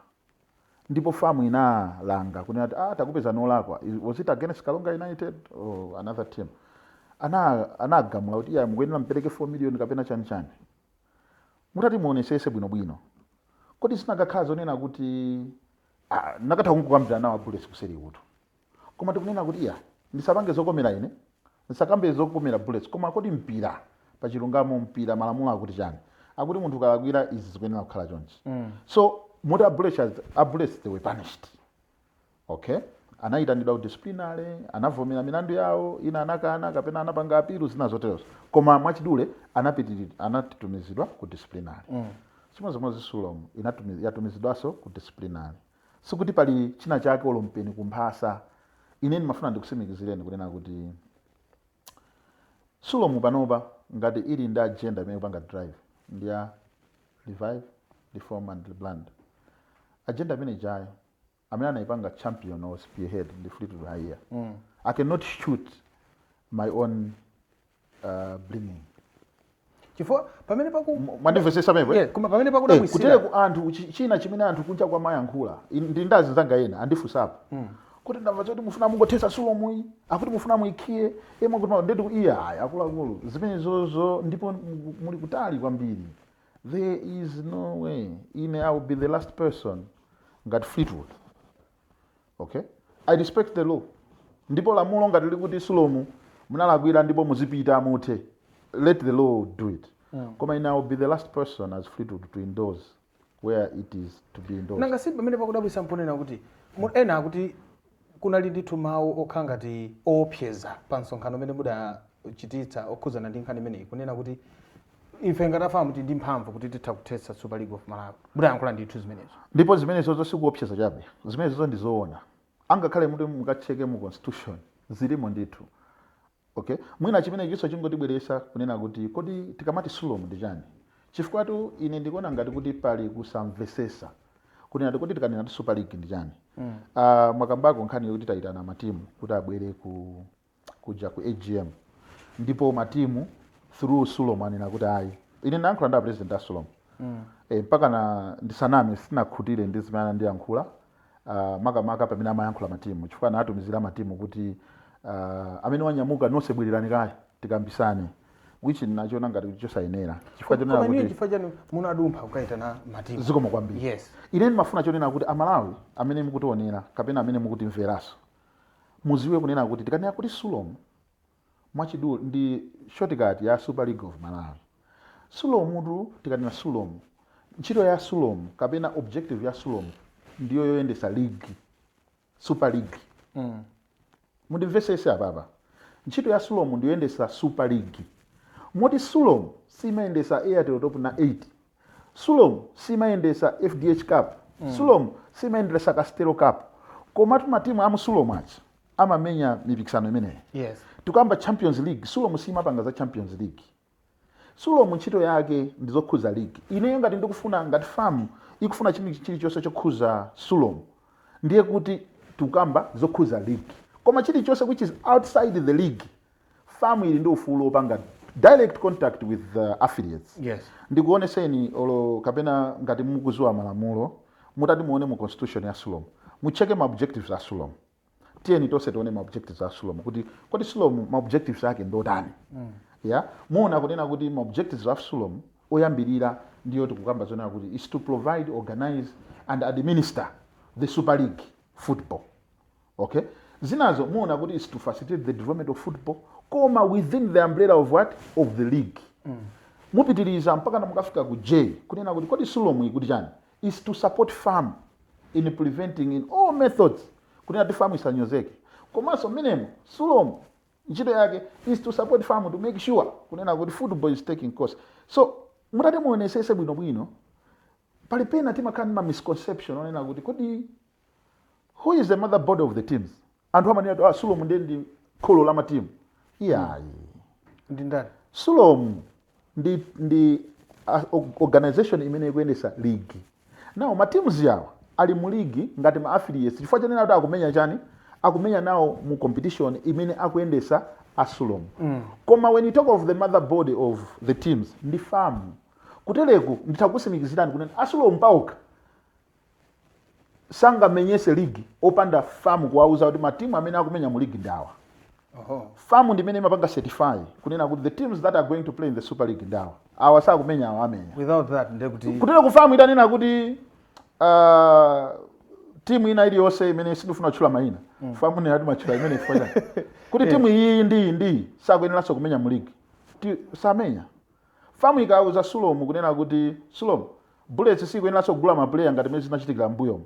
ndipo FAM inalanga kunena kuti, ah, takupeza nolakwa. Was it against Kalonga United or another team? Anagamula kuti iya, mukuyenera mpereke 4 million kapena chani chani. Mutati muonesese bwinobwino, kodi zinakakhala zonena kuti, ah, nakatha kungokambirana nawo Bullets kuseri kuto, koma tikunena kuti iya, ndisapange zokomera ine, ndisakambe zokomera Bullets, koma kodi mpira pachilungamo, mpira malamulo akuti chani? Akuti munthu ukalakwira izi, zikuyenera kukhala chonchi. So moti a Bullets, they were punished, okay? Anayitanidwa ku disciplinary, anavomera milandu yawo, ina anakana kapena anapanga appeal, zina zoterozo, koma mwachidule anatumizidwa ku disciplinary. Chimodzimodzi Sulom yatumizidwanso ku disciplinary. Sikuti pali china chake olo mpeni kumphasa. Ine ndimafuna ndikusimikizireni kunena kuti Sulom panopa ngati ili ndi agenda imene kupanga drive ndi ya revive, reform and rebrand. Agenda imene ijayo amene anayipanga champion or spearhead ndi Fleetwood Haiya. I cannot shoot my own bringing. Chifukwa pamene paku Mwandimvetsetsa pamenepo? Yeah, koma pamene pakudabwisira kutere ku anthu china chimene anthu kunja kwamayankhula, ndi ndazi zanga ena andifunsapo kuti ndamva zoti mufuna mungothetsa Sulom, akuti mufuna muyikhiye emwe kuti ndetu. Iya, ayi, akuluakulu, zimenezozo ndipo muli kutali kwambiri. There is no way. Ine, I will be the last person ngati Fleetwood, okay? I respect the law, ndipo lamulo ngati likuti Sulom munalakwira ndipo muzipita muthe, let the law do it. Koma ine, I will be the last person as Fleetwood to endorse where it is to be endorsed. Nanga si pamene pakudabwisa mponena kuti ena akuti kunali ndithu mawu okhala ngati oopseza pa msonkhano umene mudachititsa okhudzana ndi nkhani imeneyi, kunena kuti ife ngati a FAM ti ndi mphamvu kuti titha kuthetsa Super League of Malawi. Mudayankhula ndithu zimenezo? Ndipo zimenezozo sikuopseza chabe, zimenezozo ndi zoona. Angakhale muti mukacheke mu constitution, zilimo ndithu, okay? Mwina chimene chiso chingotibweresa kunena kuti kodi tikamati Sulom ndi chani? Chifukwa tu ine ndikuona ngati kuti pali kusamvesesa kunena kuti kodi tikanena kuti Super League ndi chani? Mwakambako nkhani yokuti tayitana matimu kuti abwere ku kuja ku AGM, ndipo matimu through Sulom anena kuti ayi. Ine ndayankhula ndi a president a Sulom. Mpaka na ndisaname, sinakhutire ndi zimene anandiyankhula, makamaka pamene amayankhula matimu, chifukwa anatumizira matimu kuti amene wanyamuka nonse bwererani kaye tikambisane, which nachiona ngati chosayenera chifukwa chonena Koma inuyo kuti chifukwa chani munadumpha kukayitana matimu? Zikomo kwambiri. Ine ndimafuna chonena kuti Amalawi amene mukutionera kapena amene mukutimveranso muziwe kunena kuti tikanena kuti Sulom, mwachidule ndi shortcut ya Super League of Malawi. Sulom tu, tikanena Sulom, ntchito ya Sulom kapena objective ya Sulom ndiyo yoyendesa league, Super League. Mundimvesese apapa. Ntchito ya Sulom ndiyoyendesa Super League, moti Sulom simayendesa Airtel Top na 8, Sulom simayendesa FDH Cup, Sulom simayendesa Castel Cup, komatu matimu amu Sulom achi amamenya mipikisano imeneyi. Tikamba Champions League, Sulom simapanga za Champions League. Sulom ntchito yake ndizokhuza league. Ineyo ngati ndikufuna, ngati FAM ikufuna chilichonse chokhuza Sulom, ndiye kuti tikukamba zokhuza league, koma chilichonse which is outside the league, FAM ili ndi ufulu wopanga direct contact with the affiliates. Ndikuoneseni olo kapena ngati mukuziwa malamulo, mutati muone mu constitution ya Sulom, mucheke ma objectives a Sulom. Tiyeni tonse tione ma objectives a Sulom kuti kodi Sulom ma objectives ake ndotani? Ya, muona kunena kuti ma objectives of Sulom oyambirira ndiyo tikukamba zonena kuti is to provide, organize and administer the Super League football, okay? Zinazo muona kuti is to facilitate the development of football, koma within the umbrella of what? Of the league. Mupitiriza mpaka na mukafika ku J, kunena kuti kodi Sulom ikuti chani? Is to support FAM in preventing in all methods, kunena kuti FAM isanyozeke. Komanso mmenemo Sulom ntchito yake is to support FAM to make sure kunena kuti football is taking course. So mutati muonesese bwinobwino, pali pena timakhala ndi ma misconception onena kuti kodi who is the mother body of the teams? Anthu amanena kuti, ah, Sulom ndiye ndi kholo la matimu. Iyayi. Ndi ndani? Sulom ndi organization imene ikuyendesa league. Now ma teams yawa ali mu league ngati ma affiliates chifukwa chonena kuti akumenya chani? Akumenya nawo mu competition imene akuyendesa a Sulom. Koma when you talk of the mother body of the teams, ndi FAM. Kutereku nditakusimikizirani kunena a Sulom paokha sangamenyese league opanda FAM kuwauza kuti matimu amene akumenya mu league ndawa. FAM ndimene imapanga certify kunena kuti the teams that are going to play in the Super League ndawa, awa sakumenya, awa amenya. Without that, ndekuti Kutero ku FAM itanena kuti timu ina iliyonse imene sindifuna kutchula mayina, FAM ni ati matchula imene ifuna kuti timu iyi ndi ndi sakuyeneranso kumenya mu league, samenya. FAM ikauza Sulom kunena kuti Sulom, Bullets sikuyeneranso kugula ma player ngati imene zinachitikira m'mbuyomo,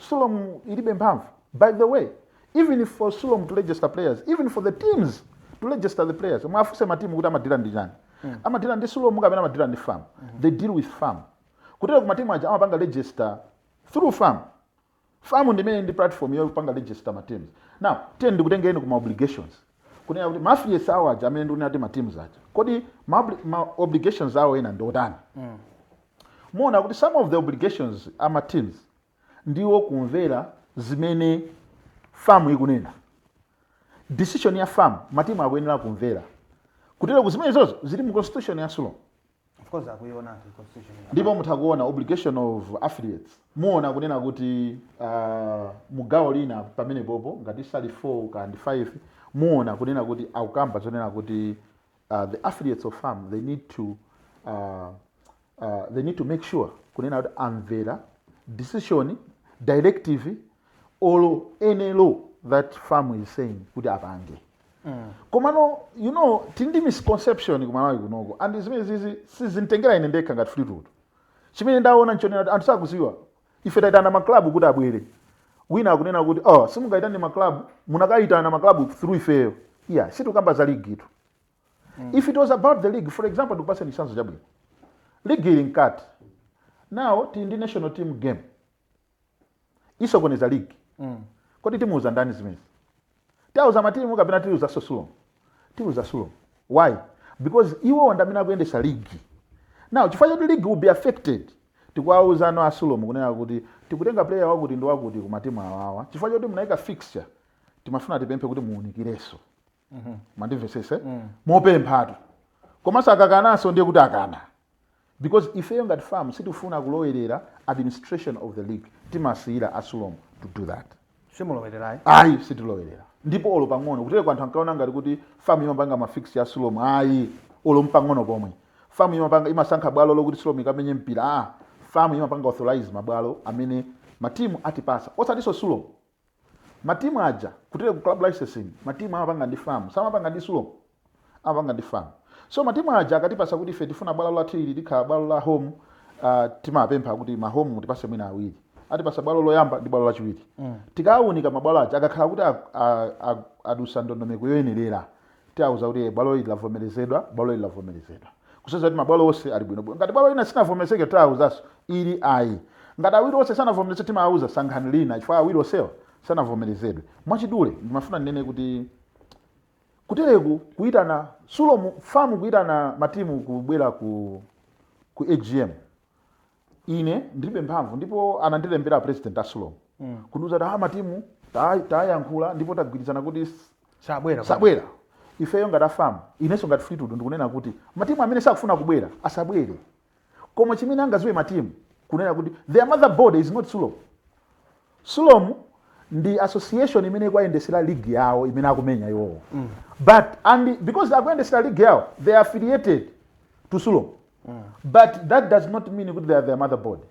Sulom ilibe mphamvu. By the way, even for Sulom to register players, even for the teams to register the players, mwafuse matimu kuti amadira ndi chani? Amadira ndi Sulom kapena amadira ndi FAM? They deal with FAM. Kutero ku matimu aja amapanga register through FAM. FAM ndimene ndi platform yopanga register ma teams. Now tiye ndikutengeni kuma obligations, kunena kuti ma affiliates awo aja amene ndikunena kuti ma teams aja, kodi ma obligations awo ena ndi otani? Muona kuti some of the obligations ama teams ndiwo kumvera zimene FAM ikunena. Decision ya FAM, matimu akuyenera kumvera. Kutero ku zimene zozo zili mu constitution ya Sulom. Of course, akuiona constitution. Ndipo mutha kuona obligation of affiliates, muona kunena kuti mugawo lina pamene popo, ngati sali 4 kandi 5, muona kunena kuti akukamba zonena kuti the affiliates of FAM, they need to make sure kunena kuti amvera decision, directive or any law that FAM is saying kuti apange. Komano tili ndi misconception kumalawi kunoko, and zimene zizi sizintengera ine ndekha ngati Fleetwood. Chimene ndaona nchonena kuti anthu sakuziwa. Ife tayitana maklabu kuti abwere, wina akunena kuti, "Oh, simungayitane maklabu, munakayitana maklabu through ifeyo." Yeah, sitikamba za league itu. If it was about the league, for example, ndikupaseni chitsanzo chabwino, league ili mkati, now tili ndi national team game, isokoneza league. Kodi timuuza ndani zimenezi? Tiauza matimu kapena tiuza Sulom? Tiuza Sulom. Why? Because iwo ndi amene akuyendesa league. Now chifukwa choti league will be affected, tikuwauza ano a Sulom kunena kuti tikutenga player wakuti ndi wakuti ku matimu awawa, chifukwa choti munayika fixture, timafuna tipemphe kuti muwunikirenso. Mandimvesese? Mopemphatu. Komanso akakananso, ndiye kuti akana, because ifeyo ngati FAM sitifuna kulowerera administration of the league. Timasiyira a Sulom to do that. Simulowererayi? Ayi, sitilowerera, ndipo olo pang'ono. Kutero anthu ankaona ngati kuti FAM imapanga ma fixture ya Sulom. Ayi, olo mpang'ono pomwe. FAM imapanga, imasankha bwalo lokuti Sulom ikamenye mpira? Ah, FAM imapanga authorize mabwalo amene matimu atipasa, osatinso Sulom, matimu aja. Kutero ku club licensing, matimu amapanga ndi FAM, samapanga ndi Sulom, amapanga ndi FAM. So matimu aja akatipasa kuti ife tifuna bwalo lathu ili likhala bwalo la home, timapempha kuti ma home mutipase mwina awiri. Atipasa bwalo loyamba ndi bwalo lachiwiri. Tikawunika mabwalo aja, akakhala kuti adusa ndondomeko yoyenerera, tiawuza kuti bwalo ili lavomerezedwa, bwalo ili lavomerezedwa, kusonyeza kuti mabwalo onse ali bwinobwino. Ngati bwalo lina sinavomerezeke, tiawuzanso ili ayi. Ngati awiri onse sanavomereze, timawuza sankhani lina, chifukwa awiri onsewa sanavomerezedwe. Mwachidule, ndimafuna ndinene kuti kutereku kuyitana Sulom, FAM kuyitana matimu kubwera ku AGM, ine ndilibe mphamvu. Ndipo anandilembera president a Sulom kundiuza kuti, "Ah, matimu tayankhula ndipo tagwirizana kuti sabwera." Sabwera. Ifeyo ngati a FAM, inenso ngati Fleetwood, ndikunena kuti matimu amene sakufuna kubwera asabwere. Koma chimene angaziwe matimu kunena kuti their mother body is not Sulom. Sulom ndi association imene ikuyendesera league yawo imene akumenya iwowo. But and because akuyendesera league yawo, they are affiliated to Sulom, but that does not mean kuti they are their mother body,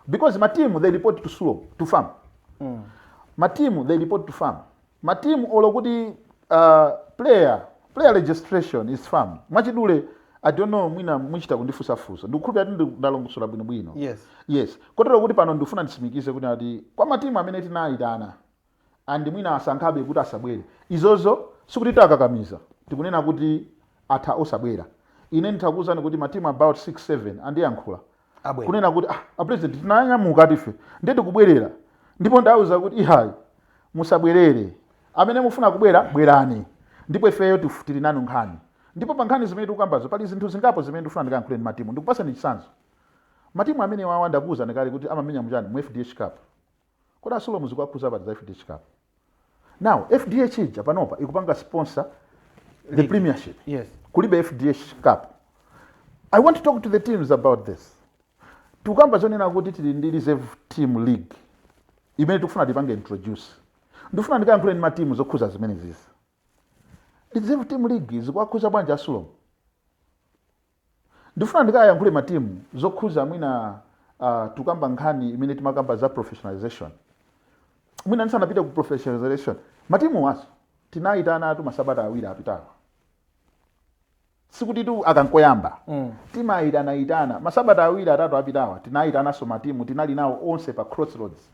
because matimu, they report to Sulom, to FAM. Matimu, they report to FAM. Matimu olo kuti player registration is FAM. Mwachidule, I don't know, mwina muchita kundifunsafunsa, ndikukhulupirira kuti ndalongosola bwinobwino. Yes. Yes, kotero kuti pano ndifuna nditsimikize kuti ati kwa matimu amene tinayitana and mwina asankhabe kuti asabwere, izozo sikuti takakamiza, tikunena kuti atha osabwera. Ine ndithakuwuzani kuti matimu about 6 7 andiyankhula Abwera. kunena kuti, "Ah, a president, tinanyamuka tife, ndiye tikubwerera." Ndipo ndawuza kuti, "Ihayi, musabwerere. Amene mufuna kubwera, bwerani, ndipo ifeyo tili nanu nkhani." Ndipo pa nkhani zimene tikukambazo, pali zinthu zingapo zimene ndikufuna ndikayankhule ndi matimu. Ndikupasani chitsanzo, matimu amene wawa ndakuwuzani kale kuti amamenya muchani, mu FDH Cup. Kodi a Sulom zikuwakhuza pati za FDH Cup? Now FDH ija panopa ikupanga sponsor the League. Premiership. Kulibe FDH Cup. I want to talk to the teams about this. Tukamba zonena kuti tili ndi reserve team league imene tikufuna tipange introduce. Ndifuna ndikayankhule ndi matimu zokhuza zimene zizi. Reserve team league zikuwakhuza bwanji a Sulom? Ndifuna ndikayankhule matimu zokhuza mwina tukamba nkhani imene timakamba za professionalization. Mwina ndisanapite ku professionalization, matimu waso tinayitana atu masabata 2 apitawa. Sikuti tu akankoyamba. Timayitanayitana masabata 2 3 apitawa, tinayitananso matimu, tinali nawo onse pa Crossroads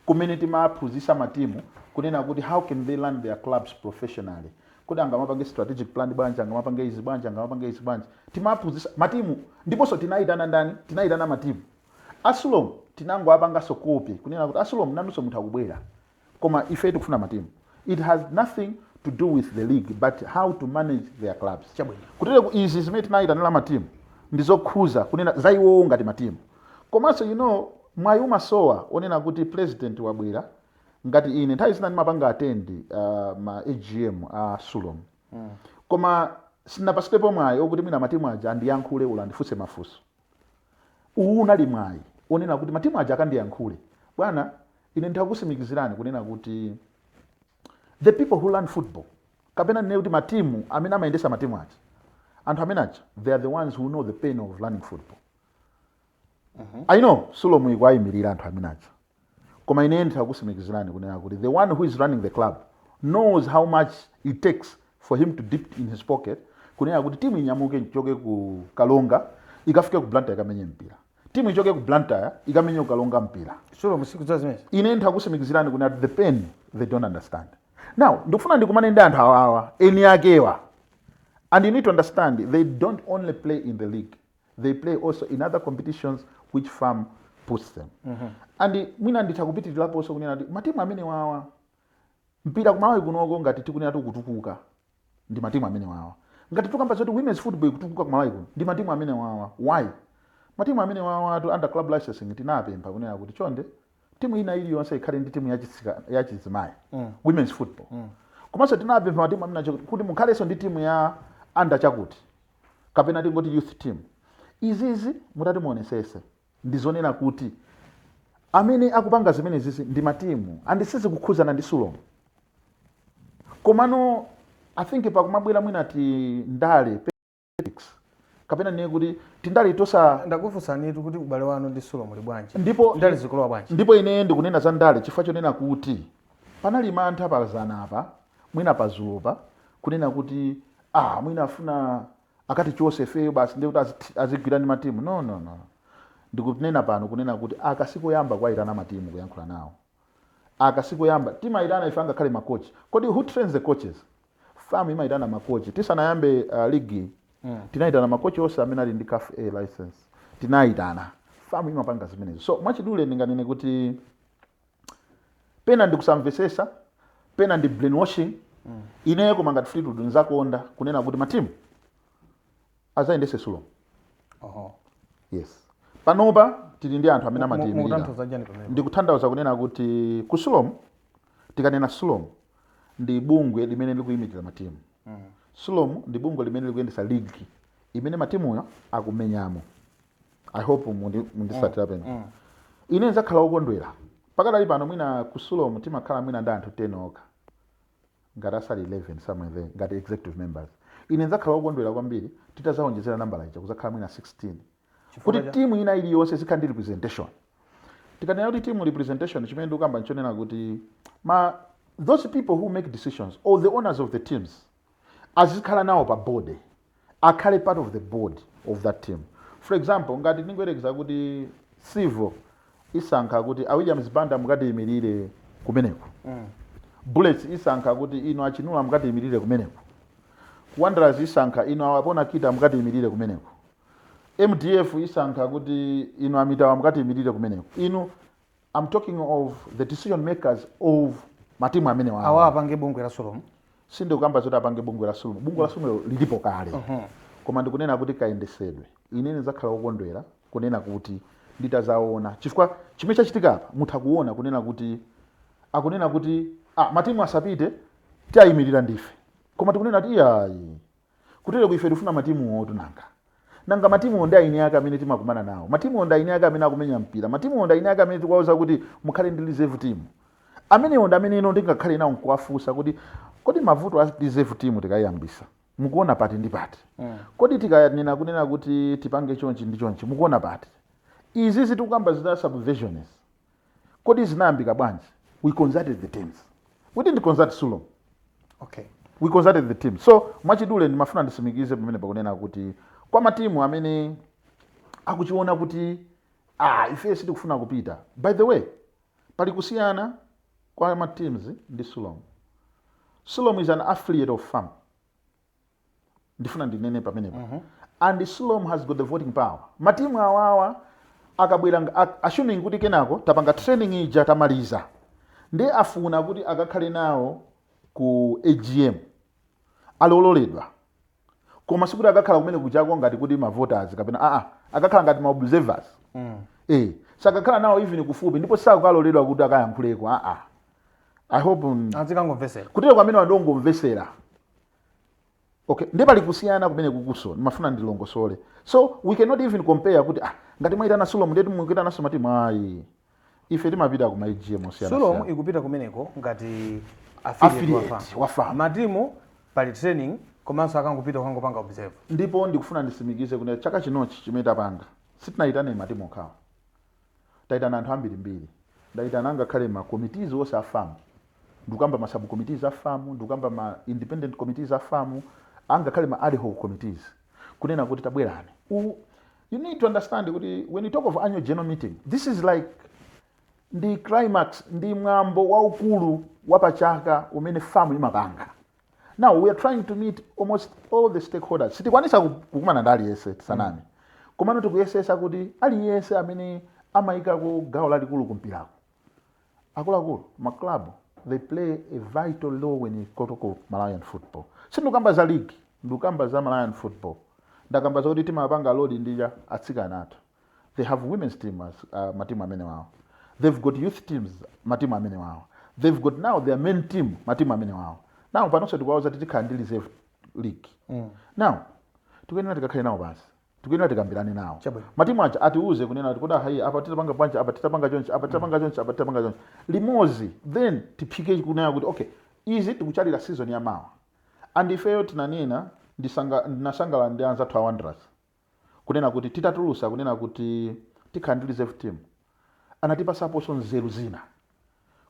kumene timaphunzitsa matimu kunena kuti how can they run their clubs professionally, kuti angamapange strategic plan bwanji, angamapange izi bwanji, angamapange izi bwanji. Timaphunzitsa matimu, ndiponso tinayitana ndani? Tinayitana matimu a Sulom. Tinangoapanganso copy kunena kuti a Sulom nanunso munthu akubwera, koma ife tikufuna matimu. It has nothing to do with the league, but how to manage their clubs. Chabwino. Kutereko izi zimene tinayitanira matimu ndizokhuza kunena za iwowo ngati matimu. Komanso mwayi umasowa onena kuti president wabwera. Ngati ine nthawi zina ndimapanga attend ma AGM a Sulom, koma sindinapasipepo mwayi okuti mwina matimu aja andiyankhule ula andifunse mafunso. Uwu unali mwayi onena kuti matimu aja akandiyankhule. Bwana, ine ndikusimikizirani kunena kuti the people who learn football, kapena ndinene kuti matimu amene amayendesa matimu aja, anthu amene aja, they are the ones who know the pain of learning football. I know Sulom ikuayimirira anthu amene aja, koma ine ndikusimikizirani kunena kuti the one who is running the club knows how much it takes for him to dip in his pocket kunena kuti timu inyamuke ichoke ku Kalonga ikafike ku Blantyre ikamenye mpira, timu ichoke ku Blantyre ikamenye ku Kalonga mpira. Sulom sikudziwa zimenezi? Ine ndikusimikizirani kunena kuti the pain they don't understand. Now ndikufuna ndikumane ndi anthu awawa, eni akewa. And you need to understand, they don't only play in the league, they play also in other competitions which FAM puts them. And mwina nditha kupitiriraponso kunena kuti matimu amene wawa, mpira kumalawi kunoko ngati tikunena tikutukuka ndi matimu amene wawa. Ngati tikamba zoti women's football ikutukuka kumalawi kuno, ndi matimu amene wawa. Why? Matimu amene wawa atu under club licensing tinapempha kunena kuti chonde timu ina iliyonse ikhale ndi timu yachizimayi, women's football. Komanso tinapempha matimu amene acho kuti mukhalenso ndi timu ya under chakuti, kapena tingoti youth team. Izizi mutati muonesese, ndizonena kuti amene akupanga zimenezisi ndi matimu and sizikukhuzana ndi Sulom. Komano I think pakumabwera mwina ti ndale, politics, kapena niye kuti tindale tosa. Ndakufunsanitu kuti ubale wanu ndi Sulom uli bwanji? Ndipo ndale zikulowa bwanji? Ndipo ine ndikunena za ndale chifukwa chonena kuti panali mantha pazana apa, mwina pazulopa, kunena kuti mwina afuna akati chose feyo basi, ndiye kuti azigwira ndi matimu. No, no, no. Ndikunena pano kunena kuti akasikoyamba kuwayitana matimu kuyankhula nawo, akasikoyamba. Timayitana ife angakhale makochi. Kodi who trains the coaches? FAM imayitana makochi. Tisanayambe ligi, tinayitana makochi onse amene ali ndi CAF A license, tinayitana. FAM imapanga zimenezo. So mwachidule ndinganene kuti pena ndikusamvesesa, pena ndi brainwashing. Ineyo koma ngati Fleetwood nzakonda kunena kuti matimu azayendese Sulom. Yes, panopa tili ndi anthu amene amatiyimirira. Mukutanthauza chani pamene? Ndikutanthauza kunena kuti ku Sulom, tikanena Sulom ndi bungwe limene likuyimirira matimu. Sulom ndi bungwe limene likuyendesa league imene matimuyo akumenyamo. I hope mundisatira peno. Ine nzakhala wokondwera. Pakadali pano mwina ku Sulom timakhala mwina ndi anthu 10 okha, ngati asali 11, somewhere there, ngati executive members. Ine nzakhala wokondwera kwambiri titazawonjezera nambala ija kuzakhala mwina 16, Chifukwa kuti timu ina iliyonse zikhala ndi representation. Tikanena kuti team representation, chimene ndikukamba nchonena kuti ma those people who make decisions or the owners of the teams azikhala nawo pa board, akhale part of the board of that team. For example, ngati ndingoyerekeza kuti Civo isankha kuti a Williams Banda mukatiyimirire kumeneko, Bullets isankha kuti ino achinula mukatiyimirire kumeneko, Wanderers isankha ino awapona kita mukatiyimirire kumeneko, MDF isankha kuti ino amitawa mukatiyimirire kumeneko. Inu, I'm talking of the decision makers of matimu amene wawa. Awa apange bungwe la Sulom? Sindikukamba zoti apange bungwe la Sulom. Bungwe la Sulom lilipo kale, koma ndikunena kuti kayendesedwe. Ine ndidzakhala wokondwera kunena kuti nditazaona, chifukwa chimene chachitika apa mutha kuona kunena kuti akunena kuti Ah, matimu asapite, tiayimirira ndife, koma tikunena kuti iyayi, kutero ife tifuna matimuwo. Tunanga nanga matimuwo ndi aini ake amene timakumana nawo, matimuwo ndi aini ake amene akumenya mpira, matimuwo ndi aini ake amene tikuwauza kuti mukhale ndi reserve team. Amenewo ndi amene ino ndingakhale nawo nkuwafunsa kuti, kodi mavuto a reserve team tikayiyambisa mukuona pati ndi pati? Kodi tikanena kunena kuti tipange chonchi ndi chonchi, mukuona pati? Izi zitikukamba zita subventions, kodi zinayambika bwanji? We consulted the teams, we didn't consult Sulom. We consulted the team. So mwachidule ndimafuna ndisimikize pamene pakunena kuti kwa matimu amene akuchiona kuti, ah, ife sitikufuna kupita. By the way, pali kusiyana kwa ma teams ndi Sulom. Sulom is an affiliate of FAM, ndifuna ndinene pamenepo, and Sulom has got the voting power. Matimu awawa akabwera, assuming kuti kenako tapanga training ija, tamaliza, ndi afuna kuti akakhale nawo ku AGM, alololedwa, koma sikuti akakhala kumene kuchako ngati kuti ma voters kapena aa, akakhala ngati ma observers. Sakakhala nawo even kufupi, ndipo sakaloledwa kuti akayankhuleko, aa. I hope Azikangomvesera. Kutero kwamene wandongomvesera, okay. Ndi pali kusiyana kumene kukuso ndimafuna ndilongosole. So we cannot even compare kuti, ah, ngati mwayitana Sulom, ndeti mukuitananso matimu. Ayi, ife timapita ku ma AGM osiyana. Sulom ikupita kumeneko ngati affiliate affiliate wa FAM. Wa FAM. Matimu pali training, komanso akangopita kukangopanga observe. Ndipo ndikufuna ndisimikize kuti chaka chinochi chimene tapanga, sitinayitane matimu okhawo, tayitana anthu ambirimbiri. Ndayitana ngakhale ma committees onse a FAM, ndikukamba ma sub committees a FAM, ndikukamba ma independent committees a FAM, angakhale ma ad hoc committees, kunena kuti tabwerani. You need to understand kuti when you talk of annual general meeting, this is like ndi climax, ndi mwambo waukulu wapachaka umene FAM imapanga. Now we are trying to meet almost all the stakeholders. Sitikwanisa kukumana ndi aliyense, tisaname, komano tikuyesesa kuti aliyense amene amayikako gawo lalikulu kumpirako. Akuluakulu, maclub, they play a vital role when you go to Malawian football. Sindikukamba za league, ndikukamba za Malawian football. Ndakamba zakuti timapanga load ndija atsikana athu. They have women's team as matimu amene wawo, they've got youth teams, matimu amene wawo, they've got now their main team, matimu amene wawo. Now panonso tikuwauza kuti tikhala ndi reserve league. Now tikuyenera tikakhale nawo pansi, tikuyenera tikambirane nawo. Matimu aja atiuze kunena kuti, kodi hayi, apa titapanga bwanji, apa titapanga chonchi, apa titapanga chonchi, apa titapanga chonchi limodzi, then tiphike kunena kuti, okay, izi tikuchalira season ya mawa. And ifeyo tinanena, ndinasangala ndi anzathu a Wanderers kunena kuti titatulusa kunena kuti tikhala ndi reserve team, anatipasaponso nzeru zina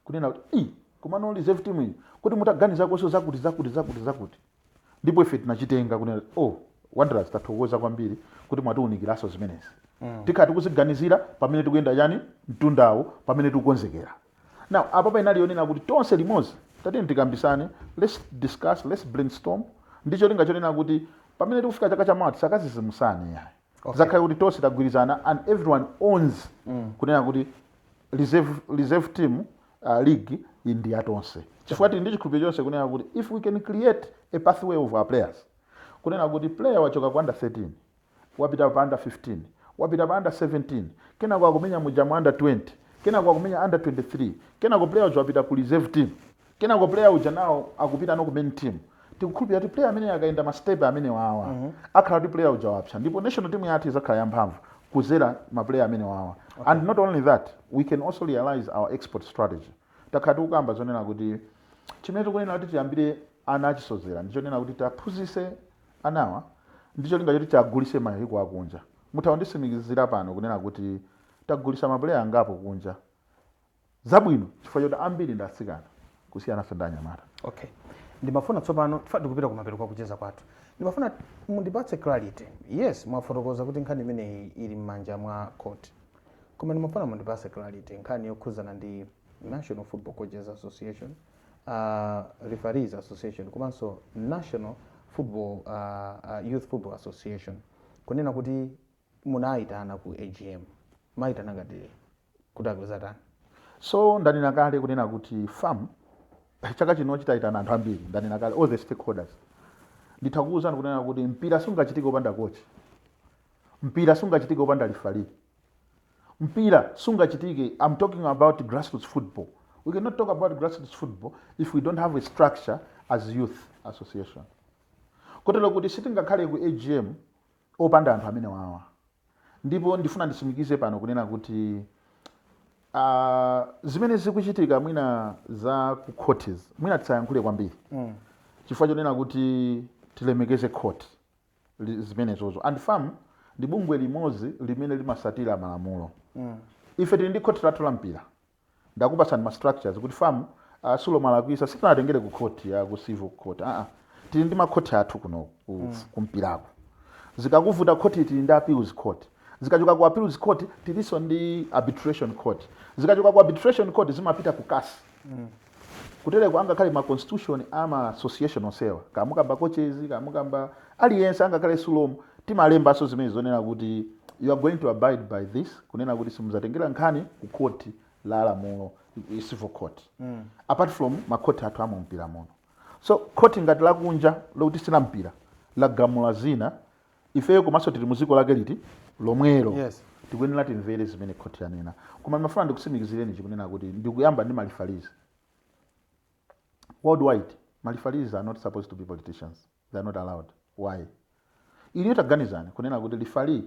kunena kuti, i komano reserve team iyi kuti mutaganizakonso zakuti, zakuti, zakuti, zakuti. Ndipo ife tinachitenga kunena kuti, oh, Wanderers, tathokoza kwambiri kuti mwatiwunikiranso zimenezi. Tikhala tikuziganizira pamene tikuyenda chani mtundawo, pamene tikukonzekera. Now apa painali yonena kuti tonse limodzi tatiyeni tikambisane, let's discuss, let's brainstorm, ndi cholinga chonena kuti pamene tikufika chaka chamawa tisakazizimusane yayi. Zakhale kuti tonse tagwirizana and everyone owns kunena kuti reserve team league iyi ndi yatonse, chifukwa tili ndi chikhulupiriro chonse kunena kuti if we can create a pathway of our players, kunena kuti player wachoka ku under 13, wapita pa under 15, wapita pa under 17, kenako akumenya muja mu under 20, kenako akumenya under 23, kenako player uja wapita ku reserve team, kenako player uja nawo akupita no ku main team, tikukhulupirira kuti player amene akayenda ma step amene wawa, akhala kuti player uja wapsa, ndipo national team yathu izakhala yamphamvu kuzera ma player amene wawa. And not only that, we can also realize our export strategy. Takhala tikukamba zonena kuti chimene tikunena kuti tiyambire ana achisozera, ndichonena kuti taphunzise anawa ndicholinga choti tiagulise mayiko akunja. Mutha kundisimikizira pano kunena kuti tagulisa ma player angapo kunja zabwino, chifukwa choti ambiri ndi atsikana kusiyananso ndi anyamata. Okay, ndimafuna tsopano tifa tikupita kumapeto kwa kucheza kwathu, ndimafuna mundipatse clarity. Yes, mwafotokoza kuti nkhani imeneyi ili m'manja mwa court, koma ndimafuna mundipatse clarity nkhani yokhuzana ndi National Football Coaches Association, Referees Association, komanso National Football Youth Football Association, kunena kuti munayitana ku AGM, mayitana ngati kuti akuzatani? So ndanena kale kunena kuti FAM chaka chino chitayitana anthu ambiri. Ndanena kale, all the stakeholders. Nditha kuwuzani kunena kuti mpira sungachitike opanda coach, mpira sungachitike opanda referee, mpira sungachitike, I'm talking about grassroots football, We cannot talk about grassroots football if we don't have a structure as youth association. Kotero kuti sitingakhale ku AGM opanda anthu amene wawa. Ndipo ndifuna nditsimikize pano kunena kuti zimene zikuchitika mwina za ku courts, mwina tisayankhule kwambiri chifukwa chonena kuti tilemekeze court zimenezozo. And FAM ndi bungwe limodzi limene limasatira malamulo. Ife tili ndi court lathu la mpira. Ndakupasani ma structures kuti FAM SULOM alakwisa, sitinatengere ku court ya ku civil court. Tili ndi makhoti athu kuno kumpirako. Zikakuvuta court, tili ndi appeals court. Zikachoka ku appeals court, tilinso ndi arbitration court. Zikachoka ku arbitration court, zimapita ku CAS. Kutereko angakhale ma constitution ama association onsewa, kamukamba coaches, kamukamba aliyense, angakhale SULOM, timalembanso zimene zonena kuti you are going to abide by this, kunena kuti simuzatengera nkhani ku court la lamulo, civil court, apart from makhoti athu amumpira muno. So khoti ngati lakunja lokuti sila mpira lagamula zina, ifeyo komanso tili muziko lake liti lomwelo, tikuyenera timvere zimene khoti yanena. Koma ndimafuna ndikutsimikizireni chikunena kuti ndikuyamba ndi ma referees. Worldwide, ma referees are not supposed to be politicians. They are not allowed. Why? Iliyo taganizani kunena kuti referee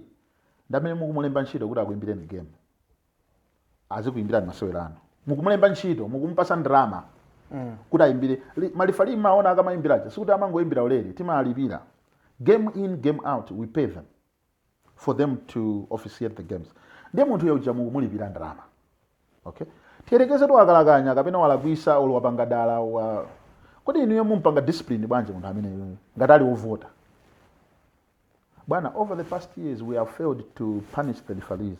ndamene mukumulemba ntchito kuti akuimbireni game, azikuimbirani masewero anu, mukumulemba ntchito, mukumupasa ndalama kuti ayimbire. Ma referee maona akamayimbiracha, sikuti amangoyimbira ulere, timalipira. Game in, game out, we pay them for them to officiate the games. Ndiye munthu uja mukumulipira ndalama, okay, tiyerekeze tu akalakanya kapena walakwisa olo wapanga dala wa, kodi inuyo mumpanga discipline bwanji munthu ameneyo ngati ali wovota? Bwana, over the past years we have failed to punish the referees.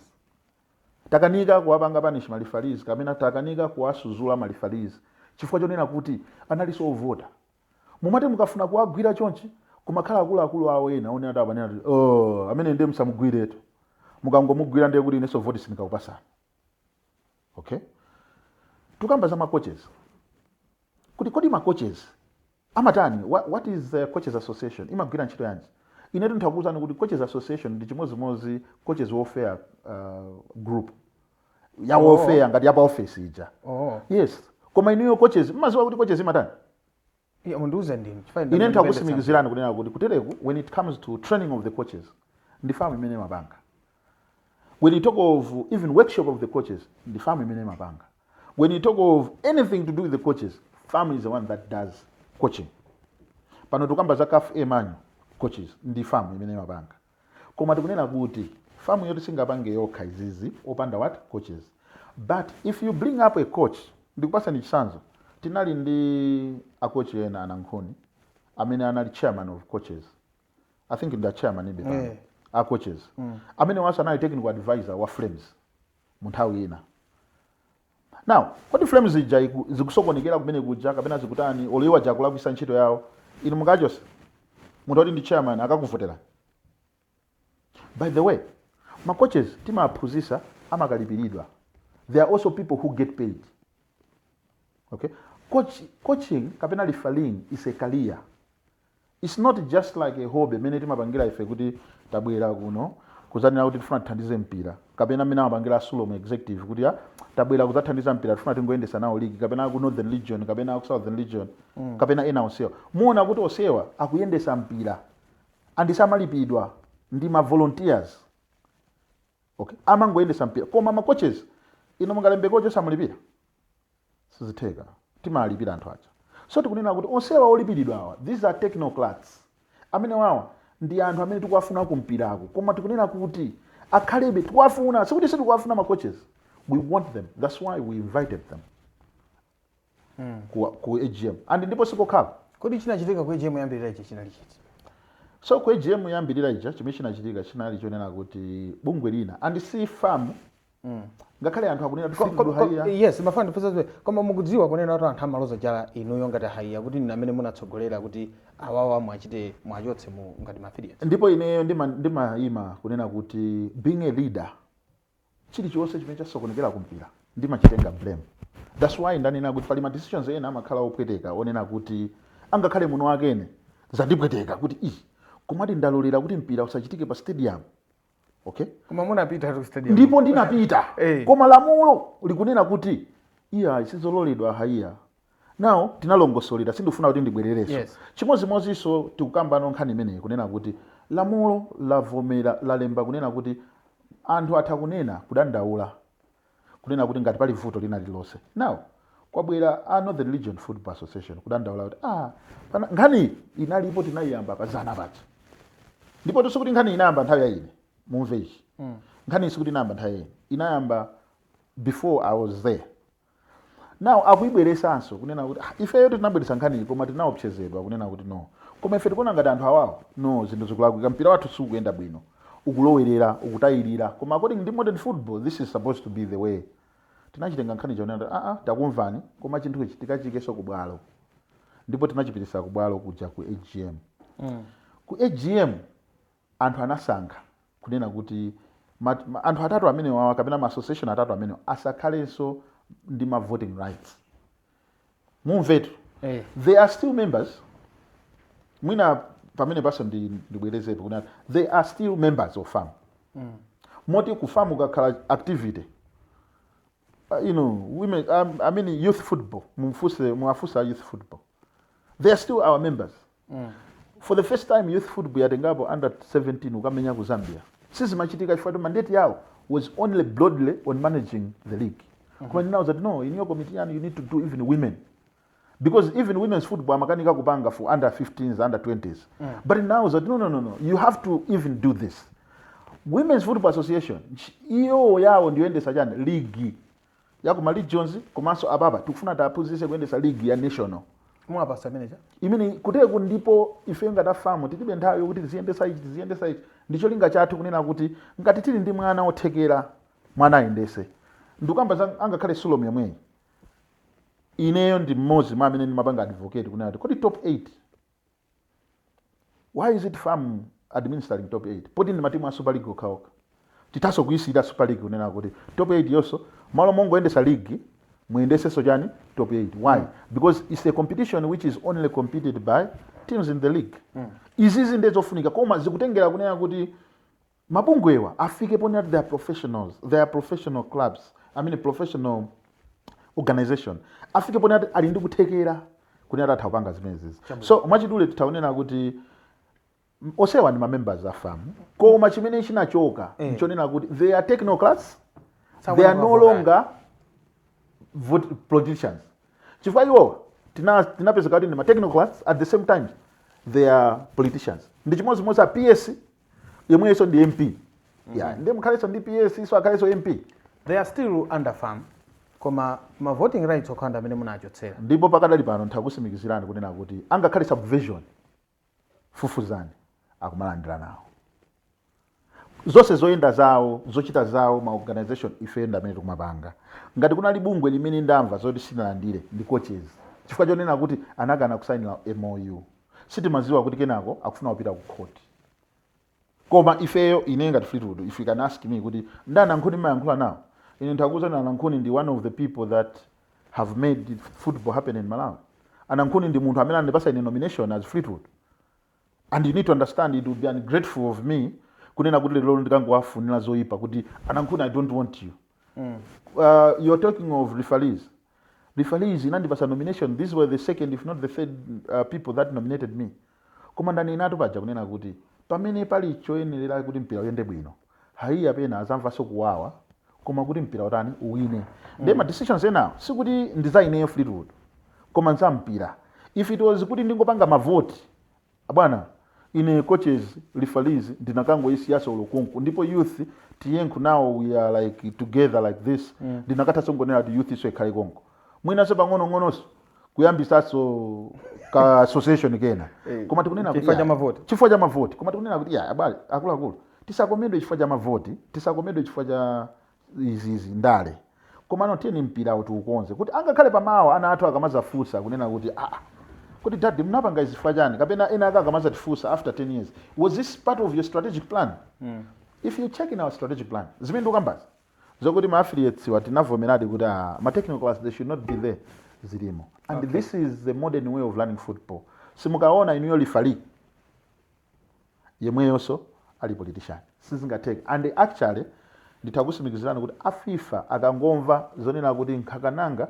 Takanika kuwapanga punish ma referees kapena takanika kuwasuzula ma referees chifukwa chonena kuti analinso ovota. Mumati mukafuna kuwagwira chonchi, kumakhala akuluakulu awo ena onena kuti apanena kuti, "Oh, amene ndiye musamugwiretu, mukangomugwira ndiye kuti inenso voti sindikakupasani." Okay, tukamba za ma coaches kuti kodi ma coaches amatani? What is the coaches association? Imagwira ntchito yanji? Inetu ndithakuwuzani kuti coaches association ndi chimodzimodzi coaches welfare group ya welfare ngati ya pa office ija. Yes, koma inuyo coaches mmaziwa kuti coaches imatani? Yeah, mundiuze ndinu chifukwa Ine ndimvetsa. ndithakusimikizirani kunena kuti kutereku, when it comes to training of the coaches, ndi FAM imene imapanga. When you talk of even workshop of the coaches, ndi FAM imene imapanga. When you talk of anything to do with the coaches, FAM is the one that does coaching. Pano tikamba za CAF A manual coaches, ndi FAM imene imapanga. Koma tikunena kuti FAM yoti singapange yokha izizi opanda what? Coaches. But if you bring up a coach, ndikupasani chitsanzo, tinali ndi akochi ena anankhuni amene anali chairman of coaches. I think ndi a chairman ibe pano a coaches amene wanso anali technical advisor wa Flames mu nthawi ina. Now, kodi Flames ija zikusokonekera kumene kuja kapena zikutani, oliwa jakulakwisa ntchito yawo, inu mukachose munthu oti ndi chairman, akakuvotera? By the way, ma coaches timaphunzitsa, amakalipiridwa. There are also people who get paid, okay? Coaching kapena refereeing is a career. It's not just like a hobby imene timapangira ife kuti tabwera kuno kuzanena kuti tifuna tithandize mpira, kapena amene amapangira SULOM executive kuti ya tabwera kudzathandiza mpira, tifuna tingoyendesa nawo league, kapena ku Northern Region kapena ku Southern Region kapena ena onsewa. Muona kuti onsewa akuyendesa mpira andisamalipidwa, ndi ma volunteers, okay? Amangoyendesa mpira. Koma ma coaches, ino mungalembe coach osamulipira? Sizitheka, timalipira anthu aja. So tikunena kuti onsewa olipiridwa awa, these are technocrats. Amene wawa ndi anthu amene tikuwafuna kumpirako. Koma tikunena kuti akhalebe tikuwafuna, sikuti sitikuwafuna ma coaches. We want them. That's why we invited them ku AGM. And ndipo sikokhala. Kodi chinachitika ku AGM yambirira ichi chinali chiti? So ku AGM yambirira ija, chimene chinachitika chinali chonena kuti bungwe lina, and si FAM, ngakhale anthu akunena kuti Fleetwood Haiya. Yes, mafana ndifunsa zimene, koma mukudziwa kunena kuti anthu amaloza chala inuyo ngati Haiya kuti ndinu amene munatsogolera kuti awawa mwachite mwachotse mu ngati ma affiliates. Ndipo ineyo ndimayima kunena kuti being a leader, chilichonse chimene chasokonekera kumpira ndimachitenga blame. That's why ndanena kuti pali ma decisions ena amakhala opweteka, onena kuti angakhale muno akene zandipweteka kuti i komati ndalolera kuti mpira usachitike pa stadium, okay? Koma munapita ku stadium. Ndipo ndinapita. Koma lamulo likunena kuti Iya, sizololedwa haiya. Now tinalongosolera, sindifuna kuti ndibwererenso. Chimodzimodzinso tikukambano nkhani imeneyi, kunena kuti lamulo lavomera, lalemba kunena kuti anthu atha kunena, kudandaula, kunena kuti ngati pali vuto lina lililonse. Now kwabwera a Northern Region Football Association kudandaula kuti nkhani inalipo, tinayiyamba pazana paja. Ndipo sikuti nkhani inayamba nthawi ya ine, mumve ichi. Nkhani sikuti inayamba nthawi ya ine, inayamba before I was there. Now akuibweresanso kunena kuti ifeyo tinabweresa nkhaniyi, koma tinaopsezedwa kunena kuti no, koma ife tikuona ngati anthu awawo, no, zinthu zikulakwika, mpira wathu sukuyenda bwino, ukulowerera, ukutayirira. Koma according ndi modern football, this is supposed to be the way. Tinachitenga nkhani chakunena kuti takumvani, koma chinthu ichi tikachikenso kubwalo. Ndipo tinachipitisa kubwalo kuja, ku AGM. Ku AGM anthu anasankha kunena kuti anthu atatu amene wawa, kapena ma association atatu amene asakhalenso ndi ma voting rights. Mumvetu. They are still members. Mwina pamene paso ndibwerezepo kunena they are still members of FAM. Moti ku FAM ukakhala activity, women, I mean youth football, mumfuse, muwafusa youth football, they are still our members. For the first time youth football yatengapo under 17 ukamenya ku Zambia. Sizimachitika chifukwa kuti mandate yawo was only broadly on managing the league. Koma now that, no, in your committee you need to do even women, because even women's football amakanika kupanga for under 15s, under 20s. But now that, no, no, no, no, you have to even do this. Women's Football Association, iyo yawo ndiyoyendesa chani? League yakuma regions. Komanso apapa tikufuna tiaphunzitse kuyendesa league ya national. Mwapasa manager. Imene kuteku. Ndipo ife ngati a FAM tilibe nthawi yokuti tiziyendesa ichi, tiziyendesa ichi. Ndicho linga chathu kunena kuti ngati tili ndi mwana othekera, mwana ayendese. Ndikamba za angakhale SULOM yomweyi, ineyo ndi mmodzi mwa amene ndimapanga advocate kunena kuti kodi top 8, why is it FAM administering top 8, poti ndi matimu a Super League okhaokha? Tithaso kuyisira Super League kunena kuti top 8 yonso, malo mongoyendesa league, muyendesenso chani? Top 8. Why? Because it's a competition which is only competed by teams in the league. Izizi ndi zofunika, koma zikutengera kunena kuti mabungwewa afike ponena kuti they are professionals, they are professional clubs, I mean professional organization, afike ponena kuti ali ndi kuthekera kunena kuti atha kupanga zimenezi. So mwachidule titaonena kuti osewa ndi mamembers a FAM, koma chimene chinachoka nchonena kuti they are technocrats, they are no longer vote politicians, chifukwa iwowa tinapezeka kuti ndi ma technocrats, at the same time they are politicians. Ndi chimodzimodzi a PS yomwenso ndi MP, yeah, ndi mukhalenso ndi PS iso akhalenso MP. They are still under FAM, koma ma voting rights okha ndi amene munachotsera. Ndipo pakadali pano nthakusimikizirani kunena kuti angakhale subvention, fufuzani, akumalandira nawo zonse zoyenda zawo, zochita zawo, ma organization, ife ndi amene tikumapanga. Ngati kunali bungwe limene ndamva zoti sinalandire, ndi coaches, chifukwa chonena kuti anakana kusainira MOU. Sitimaziwa kuti kenako akufuna kupita ku court. Koma ifeyo, ine ngati Fleetwood, if you can ask me kuti ndana Nkhuni mayankhula nawo, ine ndikuwuza Nankhuni ndi one of the people that have made football happen in Malawi. Anankhuni ndi munthu amene andipasa ine nomination as Fleetwood, and you need to understand it would be ungrateful of me kunena kuti lero ndikangowafunira zoyipa kuti Anankhuni, I don't want you. You're talking of referees. Referees inandipasa nomination. These were the second, if not the third, people that nominated me. Koma ndanenatu paja kunena kuti pamene pali choyenerera kuti mpira uyende bwino, haiya, pena azamvanso kuwawa, koma kuti mpira utani? Uwine. Ndi ma decisions enawo sikuti ndi ineyo Fleetwood, koma nza mpira. If it was kuti ndingopanga mavoti, bwana, ine coaches, referees ndinakangoisiyaso ulokunku. Ndipo youth tiyenkhu, now we are like together like this. Ndinakatha ngonera kuti youth iso ikhale konko, mwinanso pang'onong'ononso kuyambisanso ka association kena. Koma tikunena kuti Chifukwa cha mavoti. Chifukwa cha mavoti. Koma tikunena kuti ya abale akuluakulu, tisakomedwe chifukwa cha mavoti, tisakomedwe chifukwa cha izizi ndale, koma no, tiyeni mpirawo tiukonze kuti angakhale pamawa ana athu akamazafunsa kunena kuti kuti daddy, mnapanga izi chifukwa chani? Kapena ena ake akamazatifunsa after 10 years, was this part of your strategic plan? If you check in our strategic plan, zimene ndikukambazi zokuti ma affiliates wa tinavomeradi kuti ma technocrats, they should not be there, zilimo. And this is the modern way of learning football. Simukaona inuyo referee yemweyonso ali politician, sizingatheke. And actually Nditha kusimikizirani kuti a FIFA akangomva zonena kuti Nkhakananga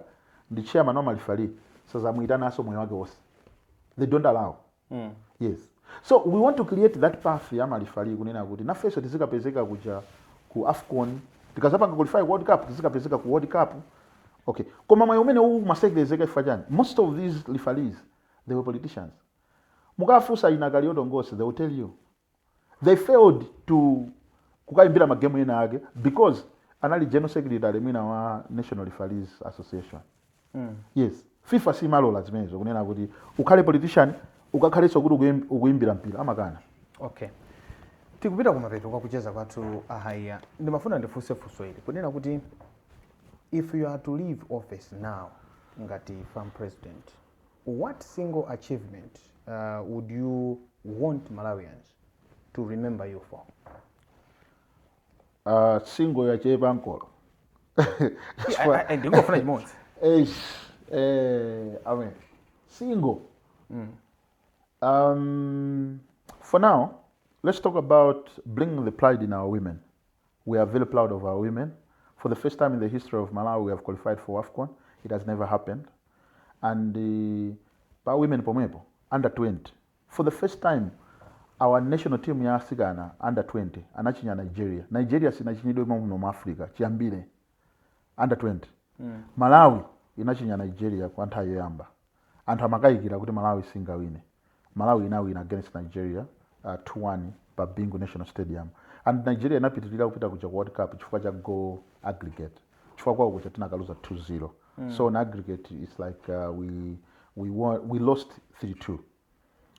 ndi chairman wa ma referee, sazamuyitananso moyo wake wonse. They don't allow. Yes, so we want to create that path ya ma referee, kunena kuti nafenso tizikapezeka kuja ku AFCON, tikazapanga qualify World Cup, tizikapezeka ku World Cup. Okay, koma mwayi umene uwu umasekerezeka chifukwa chani? Most of these referees, they were politicians. Mukafunsa ina Kalioto Ngosi, they will tell you they failed to kukayimbira magemu ena ake because anali general secretary mwina wa National Referees Association. Yes, FIFA simalola zimenezo, kunena kuti ukhale politician, ukakhalenso kuti ukuyimbira mpira, amakana. Okay, tikupita kumapeto kwa kucheza kwathu, a Haiya. Ndimafuna ndifunse funso ili, kunena kuti if you are to leave office now ngati FAM president, what single achievement would you want Malawians to remember you for? Single yachepa nkolo. Ndingofuna chimodzi. Eish, I mean, single. For now, let's talk about bringing the pride in our women. We are very proud of our women. For the first time in the history of Malawi, we have qualified for AFCON. It has never happened. And pa women pomwepo, under 20. For the first time, our national team ya asikana under 20 anachinya Nigeria. Nigeria sinachinyidwe muno mu Africa chiyambire under 20. Malawi inachinya Nigeria kwa nthawi yoyamba. Anthu amakayikira kuti Malawi singawine. Malawi inawina against Nigeria 2-1 pa Bingu National Stadium, and Nigeria inapitirira kupita kuja ku World Cup chifukwa cha goal aggregate, chifukwa kwawo kuja tinakaluza 2-0. So on aggregate it's like we won, we lost 3-2,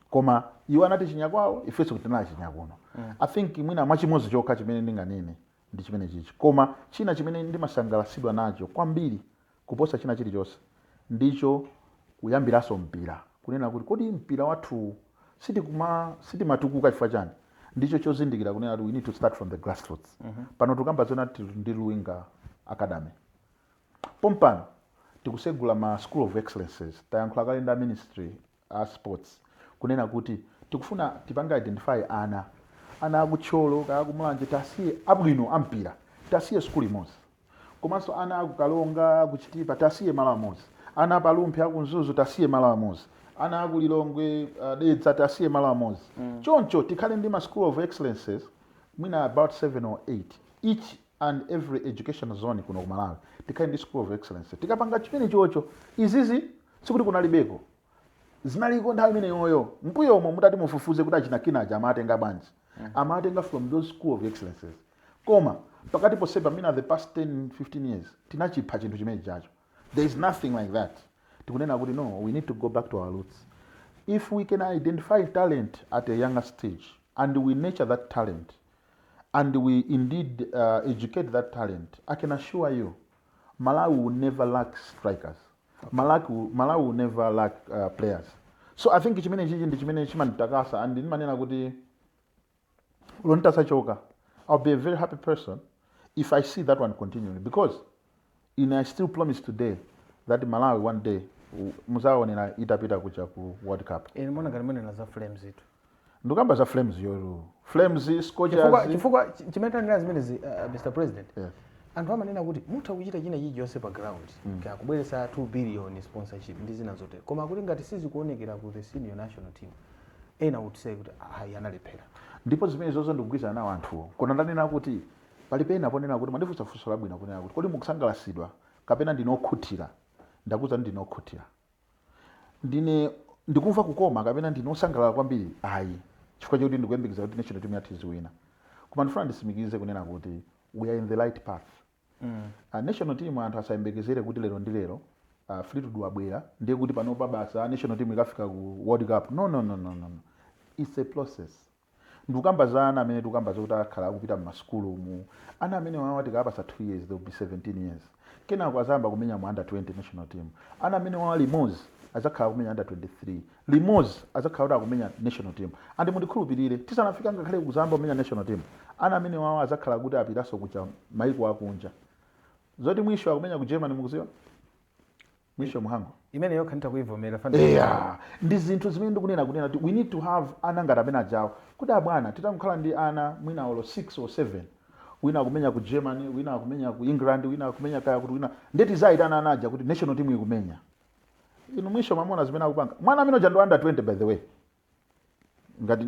koma iwo anati chinya kwawo, ifenso kuti tinachinya kuno. I think mwina mwachimodzi chokha chimene ndinganene ndi chimene chichi. Koma china chimene ndimasangalasidwa nacho kwambiri kuposa china chilichonse ndicho kuyambiranso mpira, kunena kuti kodi mpira wathu sitimatukuka chifukwa chani? Ndicho chozindikira kunena kuti we need to start from the grassroots. Pano tukamba zona tili ndi Luwinga Academy pompano, tikusegula ma school of excellences. Tayankhula kale ndi a Ministry a Sports kunena kuti tikufuna tipange identify ana akutcholo kaya kumulanje, tasiye abwino ampira, tasiye skulu imodzi. Komanso ana akukalonga, akuchitipa, tasiye malo amodzi. Ana apalumphi, akumzuzu, tasiye malo amodzi. Ana akulilongwe, Dedza, tasiye malo amodzi. Choncho tikhale ndi ma school of excellences mwina about 7 or 8, each and every education zone kuno ku Malawi tikhale ndi school of excellence. Tikapanga chimene chocho, izizi sikuti kunalibeko, zinaliko nthawi imeneyoyo. Mbuyomo mutati mufufuze kuti achina kinaja amatenga bwanji, amatenga from those school of excellences. Koma pakati posepa mina the past 10 15 years tinachipha chinthu chimene chacho. There is nothing like that. Tikunena kuti no, we need to go back to our roots. If we can identify talent at a younger stage and we nurture that talent and we indeed educate that talent, I can assure you Malawi will never lack strikers. Malawi will never lack players. So I think chimene chichi ndi chimene chimanditakasa, and ndimanena kuti lontasachoka, I'll be a very happy person if I see that one continuing, because in I still promise today that Malawi one day muzaonera itapita kuja ku World Cup. Ine mona ngati munena za Flames itu. Ndikamba za Flames yoru, Flames, Chifukwa Scorchers. Chifukwa chimene tanena zimenezi, Mr President, Yes. anthu amanena kuti mutha kuchita china chilichonse pa ground, mm, kubweretsa 2 billion sponsorship ndi zina zotere, koma kuti ngati sizikuonekera ku the senior national team, ena would say kuti ayi, analephera. Ndipo zimene zozo ndikugwirizana nawo anthuwo, koma ndanena kuti pali pena ponena kuti mwandifunsa funso labwino kunena kuti kodi mukusangalasidwa kapena ndinokhutira. Ndakuza ndinokhutira, ndine ndikumva kukoma kapena ndinosangalala kwambiri, ayi, chifukwa chakuti ndikuyembekeza kuti national team yathu iziwina. Koma ndifuna ndisimikize kunena kuti we are in the right path. National team, anthu asayembekezere kuti lero ndi lero Fleetwood wabwera ndiye kuti panopa basa national team ikafika ku World Cup. No, no, no, no, no, no. It's a process. Ndikukamba za ana amene tikukamba zokuti akhala akupita mmasukulu mu ana amene wawa tikapasa 2 years, they will be 17 years. Kenako azayamba kumenya mu under 20 national team. Ana amene wawa limodzi azakhala kumenya under 23, limodzi azakhala kuti akumenya national team. And mundikhulupirire, tisanafika ngakhale kuzayamba kumenya national team, ana amene wawa azakhala kuti apitanso kucha maiko akunja. Zoti mwisho akumenya ku Germany, mukuziwa mwisho Muhango? Imene yokha nditakuivomera. Yeah, ndi zinthu zimene ndikunena kunena kuti we need to have ana ngati amene ajawo, kuti abwana titangokhala ndi ana mwina olo 6 or 7 Wina akumenya ku Germany, wina akumenya ku England, wina akumenya kaya kuti wina. Ndeti zayitana anaja kuti national team ikumenya. Inu mwisho mamona zimene akupanga mwana amene uja ndi under 20, by the way. Ngati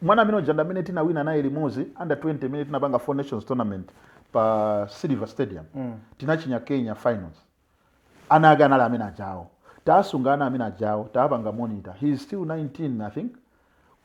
mwana amene uja ndi amene tinawina naye limodzi under 20, imene tinapanga Four Nations Tournament pa Silver Stadium. Tinachinya Kenya finals. Ana ake anali amene ajawo. Tasunga ana amene ajawo, taapanga monitor. He is still 19, I think.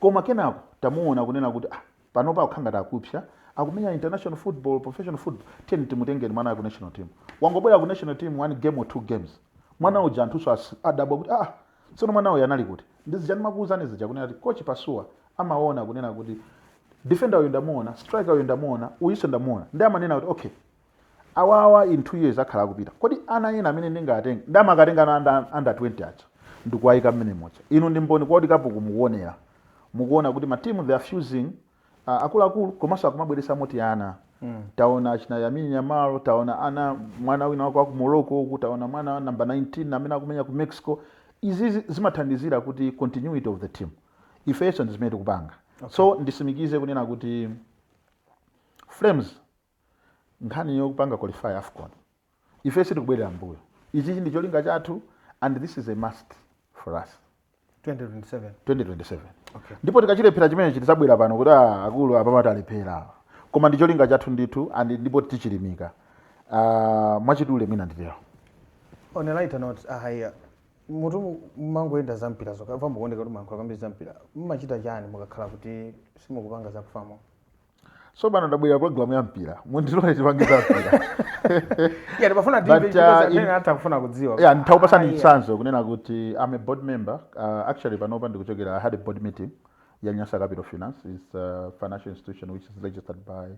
Koma kenako tamuona kunena kuti, ah, panopa akukhanga takupsa, akumenya international football, professional football. Tiyeni timutengeni mwana ku national team. Wangobwera ku national team one game or two games, mwana uja anthunso adabwa kuti, ah, tsono mwana uyu anali kuti? Ndizija ndimakuwuzani zija kunena kuti coach Pasuwa amaona kunena kuti defender uyu ndamuona, striker uyu ndamuona, uyinso ndamuona, ndi amanena kuti, okay, awawa in 2 years akhala akupita. Kodi ana ena amene ndingatenge? Ndamakatenga ana under 20 aja ndikuwayika mmene mocha. Inu ndi mboni kwa World Cup, kumukuonera, mukuona kuti matimu, they are fusing akuluakulu komanso akumabweresa moti ana. Taona achina Lamine Yamal, taona ana mwana wina wako ku Morocco uku, taona mwana number 19 amene akumenya ku Mexico. Izi zimathandizira kuti continuity of the team. Ifenso ndi zimene tikupanga. So ndisimikize kunena kuti Flames, nkhani yokupanga qualify AFCON, ife sitikubwerera mbuyo. Ichichi ndi cholinga chathu and this is a must for us. 2027? 2027. Okay. Ndipo tikachilephera chimenechi, tizabwera pano kuti, ah, akulu, apamati alephera. Koma ndi cholinga chathu ndithu and ndipo tichilimika. Mwachidule mwina nditero. On a lighter note, ahaya mutu mumangoyenda za mpira zokha, mukuoneka kuti muyankhula kwambiri za mpira. Mumachita chani mukakhala kuti simukupanga za ku FAM? So pano ndabwera program ya mpira, mundilole tipange za mpira. Yeah, ndimafuna But, timve amene atha kufuna kudziwa. Yeah, ndithakupasani Ah, yeah. chitsanzo kunena kuti I'm a board member. Actually panopa ndikuchokera, I had a board meeting ya Nyasa Capital Finance. Is a financial institution which is registered by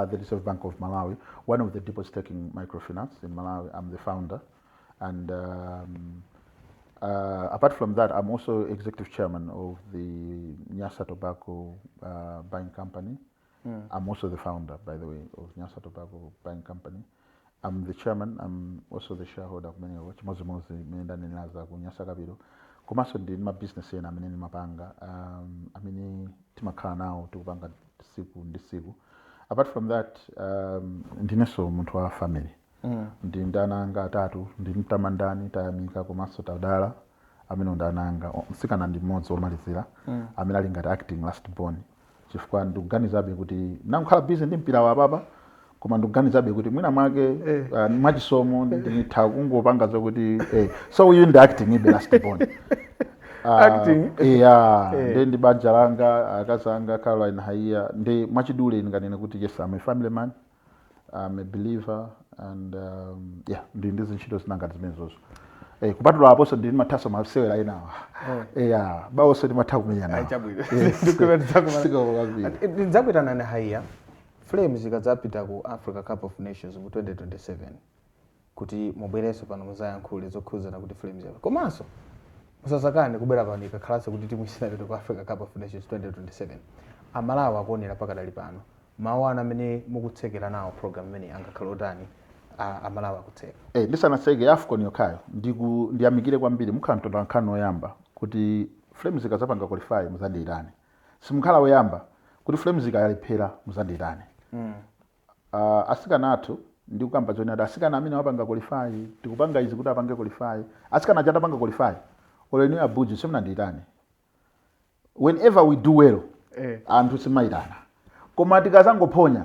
the Reserve Bank of Malawi, one of the deposit taking microfinance in Malawi. I'm the founder and apart from that, I'm also executive chairman of the Nyasa Tobacco Buying Company. I'm also the founder, by the way, of Nyasa Tobacco Buying Company. I'm the chairman, I'm also the shareholder kumeneko, chimodzimodzi mmene ndaneneraza ku Nyasa Capital. Komanso ndi ma business ena amene ndimapanga, amene timakhala nawo tikupanga siku ndi siku. Apart from that, ndinenso munthu wa family. Ndi ana anga atatu, ndi Mtamandani, Tayamika komanso Tadala, amene ndi ana anga. Mtsikana ndi mmodzi womalizira amene ali ngati acting last born, chifukwa ndikuganizabe kuti ndangokhala busy ndi mpira wa papa, koma ndikuganizabe kuti mwina mwake mwachisomo nditha kungopanga zokuti so uyu ndi acting ibe last born. Acting? Yeah. Ndi ndi banja langa, akazi anga Caroline Haiya. Ndi mwachidule ndinganene kuti yes, I'm a family man, I'm a believer and yeah, ndi zintchito zinangati zimenezozo. Kupatula aponso ndi ndimathanso masewera enawa. Yeah, bawonso ndimatha kumenya nawo. Chabwino. Yes. Sikomo kwambiri. Ndidzakuitanani Haiya, Flames ikadzapita ku Africa Cup of Nations mu 2027, kuti mubwerenso pano muzayankhule zokhudzana kuti Flames yapa. Komanso musazakane kubwera pano ikakhalanso kuti timu isinapite ku Africa Cup of Nations 2027. Amalawi akuonera pakadali pano. Mawu anu amene mukutsekera nawo program imene angakhale otani? Amalawi akutseka. Ndisanatseke AFCON yokhayo, ndiyamikire kwambiri. Mukhala mtondo nkhani oyamba kuti Flames ikadzapanga qualify muzandiyitane. Simukhala woyamba kuti Flames ikalephera muzandiyitane. Asikana athu, ndikukamba choni ati asikana amene wapanga qualify, tikupanga izi kuti apange qualify. Asikana aja atapanga qualify, olo inu abuji simunandiyitane. Whenever we do well, anthu simayitana, koma tikazangophonya,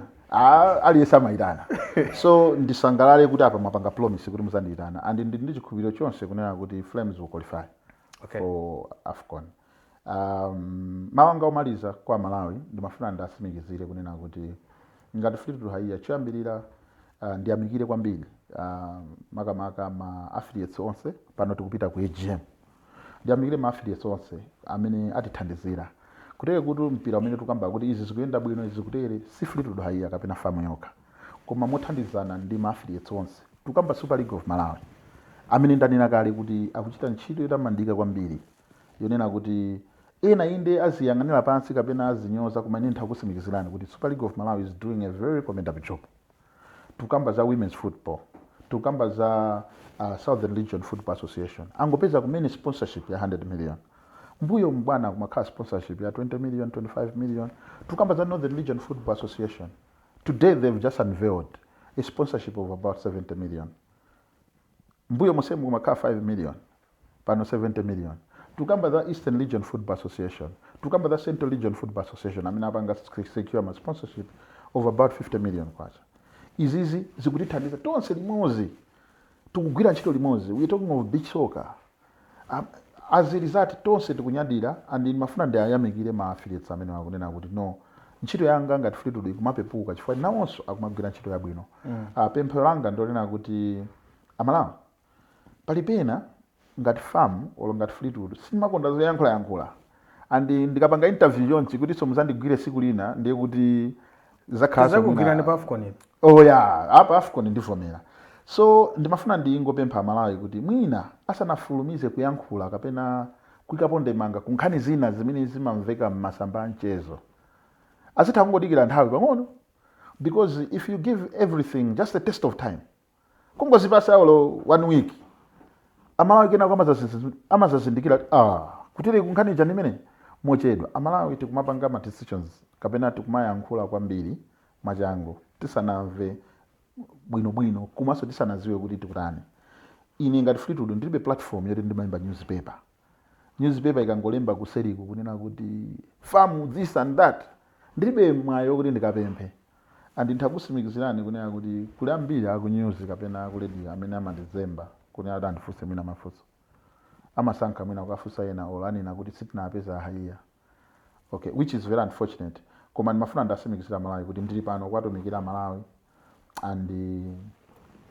aliyense amayitana. So ndisangalale kuti apa mwapanga promise kuti muzandiyitana and ndi chikhulupiriro chonse kunena kuti Flames will qualify for AFCON. Mawu anga omaliza kwa Malawi, ndimafuna ndasimikizire kunena kuti ngati Fleetwood Haiya, choyambirira ndiyamikire kwambiri makamaka ma affiliates onse. Pano tikupita ku AGM. Ndiyamikire ma affiliates onse amene atithandizira kutere kuti mpira umene tikamba kuti izi zikuyenda bwino, izi zikutere, si Fleetwood Haiya kapena FAM yokha, koma mothandizana ndi ma affiliates onse. Tikamba Super League of Malawi, amene ndanena kale kuti akuchita ntchito yotamandika kwambiri, yonena kuti ena inde aziyang'anira pansi kapena azinyoza, koma ine nditha kuti Super League of Malawi is doing a very commendable job. Tukamba za women's football, tukamba za Southern Region Football Association, angopeza kumene sponsorship ya 100 million. Mbuyo mbwana kumakhala sponsorship ya 20 million, 25 million. Tukamba za Northern Region Football Association. Today they've just unveiled a sponsorship of about 70 million. Mbuyo mosemu kumakhala 5 million, pano 70 million. Tukamba the Eastern Region Football Association, tukamba the Central Region Football Association amene apanga secure ma sponsorship of about 50 million kwacha. Izizi zikutithandiza tonse limodzi, tikugwira ntchito limodzi. We are talking of beach soccer. As a result, tonse tikunyadira, and ndimafuna ndiyayamikire ma affiliates amene akunena kuti no, ntchito yanga ngati Fleetwood ikumapepuka chifukwa nawonso akumagwira ntchito yabwino. Pemphero langa ndionena kuti Amalawi, pali pena ngati FAM olo ngati Fleetwood sindimakonda zoyankhulayankhula, and ndikapanga interview yonchi kuti so muzandigwire siku lina, ndiye kuti zakhala. Tizakugwirani pa AFCON. Oh yeah, apa AFCON ndivomera. So ndimafuna ndingopempha Amalawi kuti mwina asanafulumize kuyankhula kapena kuyikapo ndemanga ku nkhani zina zimene zimamveka m'masamba a mchezo, azitha kungodikira nthawi pang'ono, because if you give everything just a test of time, kungozipasa olo one week, Amalawi kenako amazazindikira kuti ah, kutiri kunkhani ija ndimene mochedwa. Amalawi tikumapanga ma decisions kapena tikumayankhula kwambiri mwachangu tisanamve bwinobwino, komanso tisanaziwe kuti tikutani. Ine ngati Fleetwood ndilibe platform yoti ndimayimba newspaper. Newspaper ikangolemba kuseriku kunena kuti FAM this and that, ndilibe mwayi wokuti ndikapemphe. And ndithakusimikizirani kunena kuti kuli ambiri aku news kapena aku radio amene amandizemba kunena kuti andifunse mwina mafunso, amasankha mwina kukafunsa ena olo anena kuti sitinapeza Haiya. Okay, which is very unfortunate, koma ndimafuna ndasimikizira Malawi kuti ndili pano kuwatumikira Malawi. And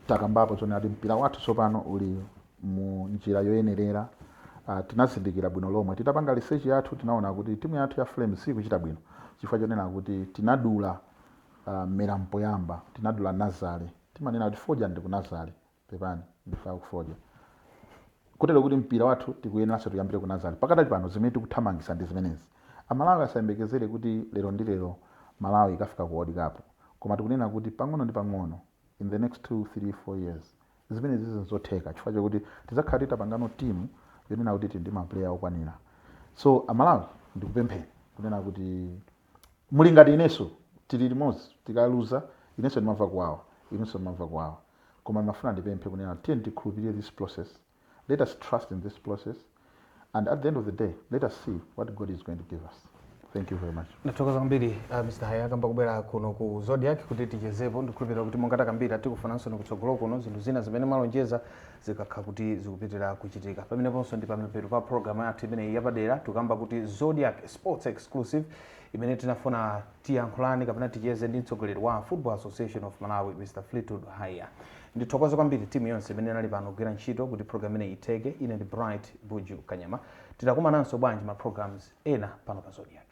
takambapo zonena kuti mpira wathu tsopano uli mu njira yoyenerera. Tinazindikira bwino lomwe titapanga research yathu, tinaona kuti timu yathu ya Flames sikuchita bwino chifukwa chonena kuti tinadula mmera mpoyamba, tinadula nursery. Timanena kuti fodya ndi ku nursery, pepani, ndifa kufodya, kutero kuti mpira wathu tikuyeneranso tiyambire ku nursery. Pakatali pano zimene tikuthamangisa ndi zimenezi. Amalawi asayembekezere kuti lero ndi lero Malawi ikafika ku World Cup, koma tikunena kuti pang'ono ndi pang'ono, in the next 2, 3, 4 years, zimene zizi zotheka, chifukwa chokuti tidzakhala titapangano timu yonena kuti tili ndi ma player okwanira. So Amalawi, ndikupempheni kunena kuti muli ngati inenso, tili limodzi. Tikaluza inenso ndimamva kuwawa, inenso ndimamva kuwawa, koma ndimafuna ndipemphe kunena tiye tikhulupirire this process. Let us trust in this process, and at the end of the day, let us see what God is going to give us. Thank you very much. Ndathokoza kwambiri, Mr Haiya, kamba kubwera kuno ku Zodiak kuti tichezepo. Ndikhulupirira kuti monga takambira, tikufunanso kutsogolo kuno zinthu zina zimene mwalonjeza zikakhala kuti zikupitirira kuchitika. Pameneponso ndi pamapeto pa programu yathu imeneyi yapadera, tikamba kuti Zodiak Sports Exclusive, imene tinafuna tiyankhulani kapena ticheze ndi mtsogoleri wa Football Association of Malawi, Mr Fleetwood Haiya. Ndithokoze kwambiri timu yonse imene inali pano kugwira ntchito kuti program imeneyi itheke. Ine ndi Bright Buju Kanyama. Titakumananso bwanji ma programs ena pano pa Zodiak.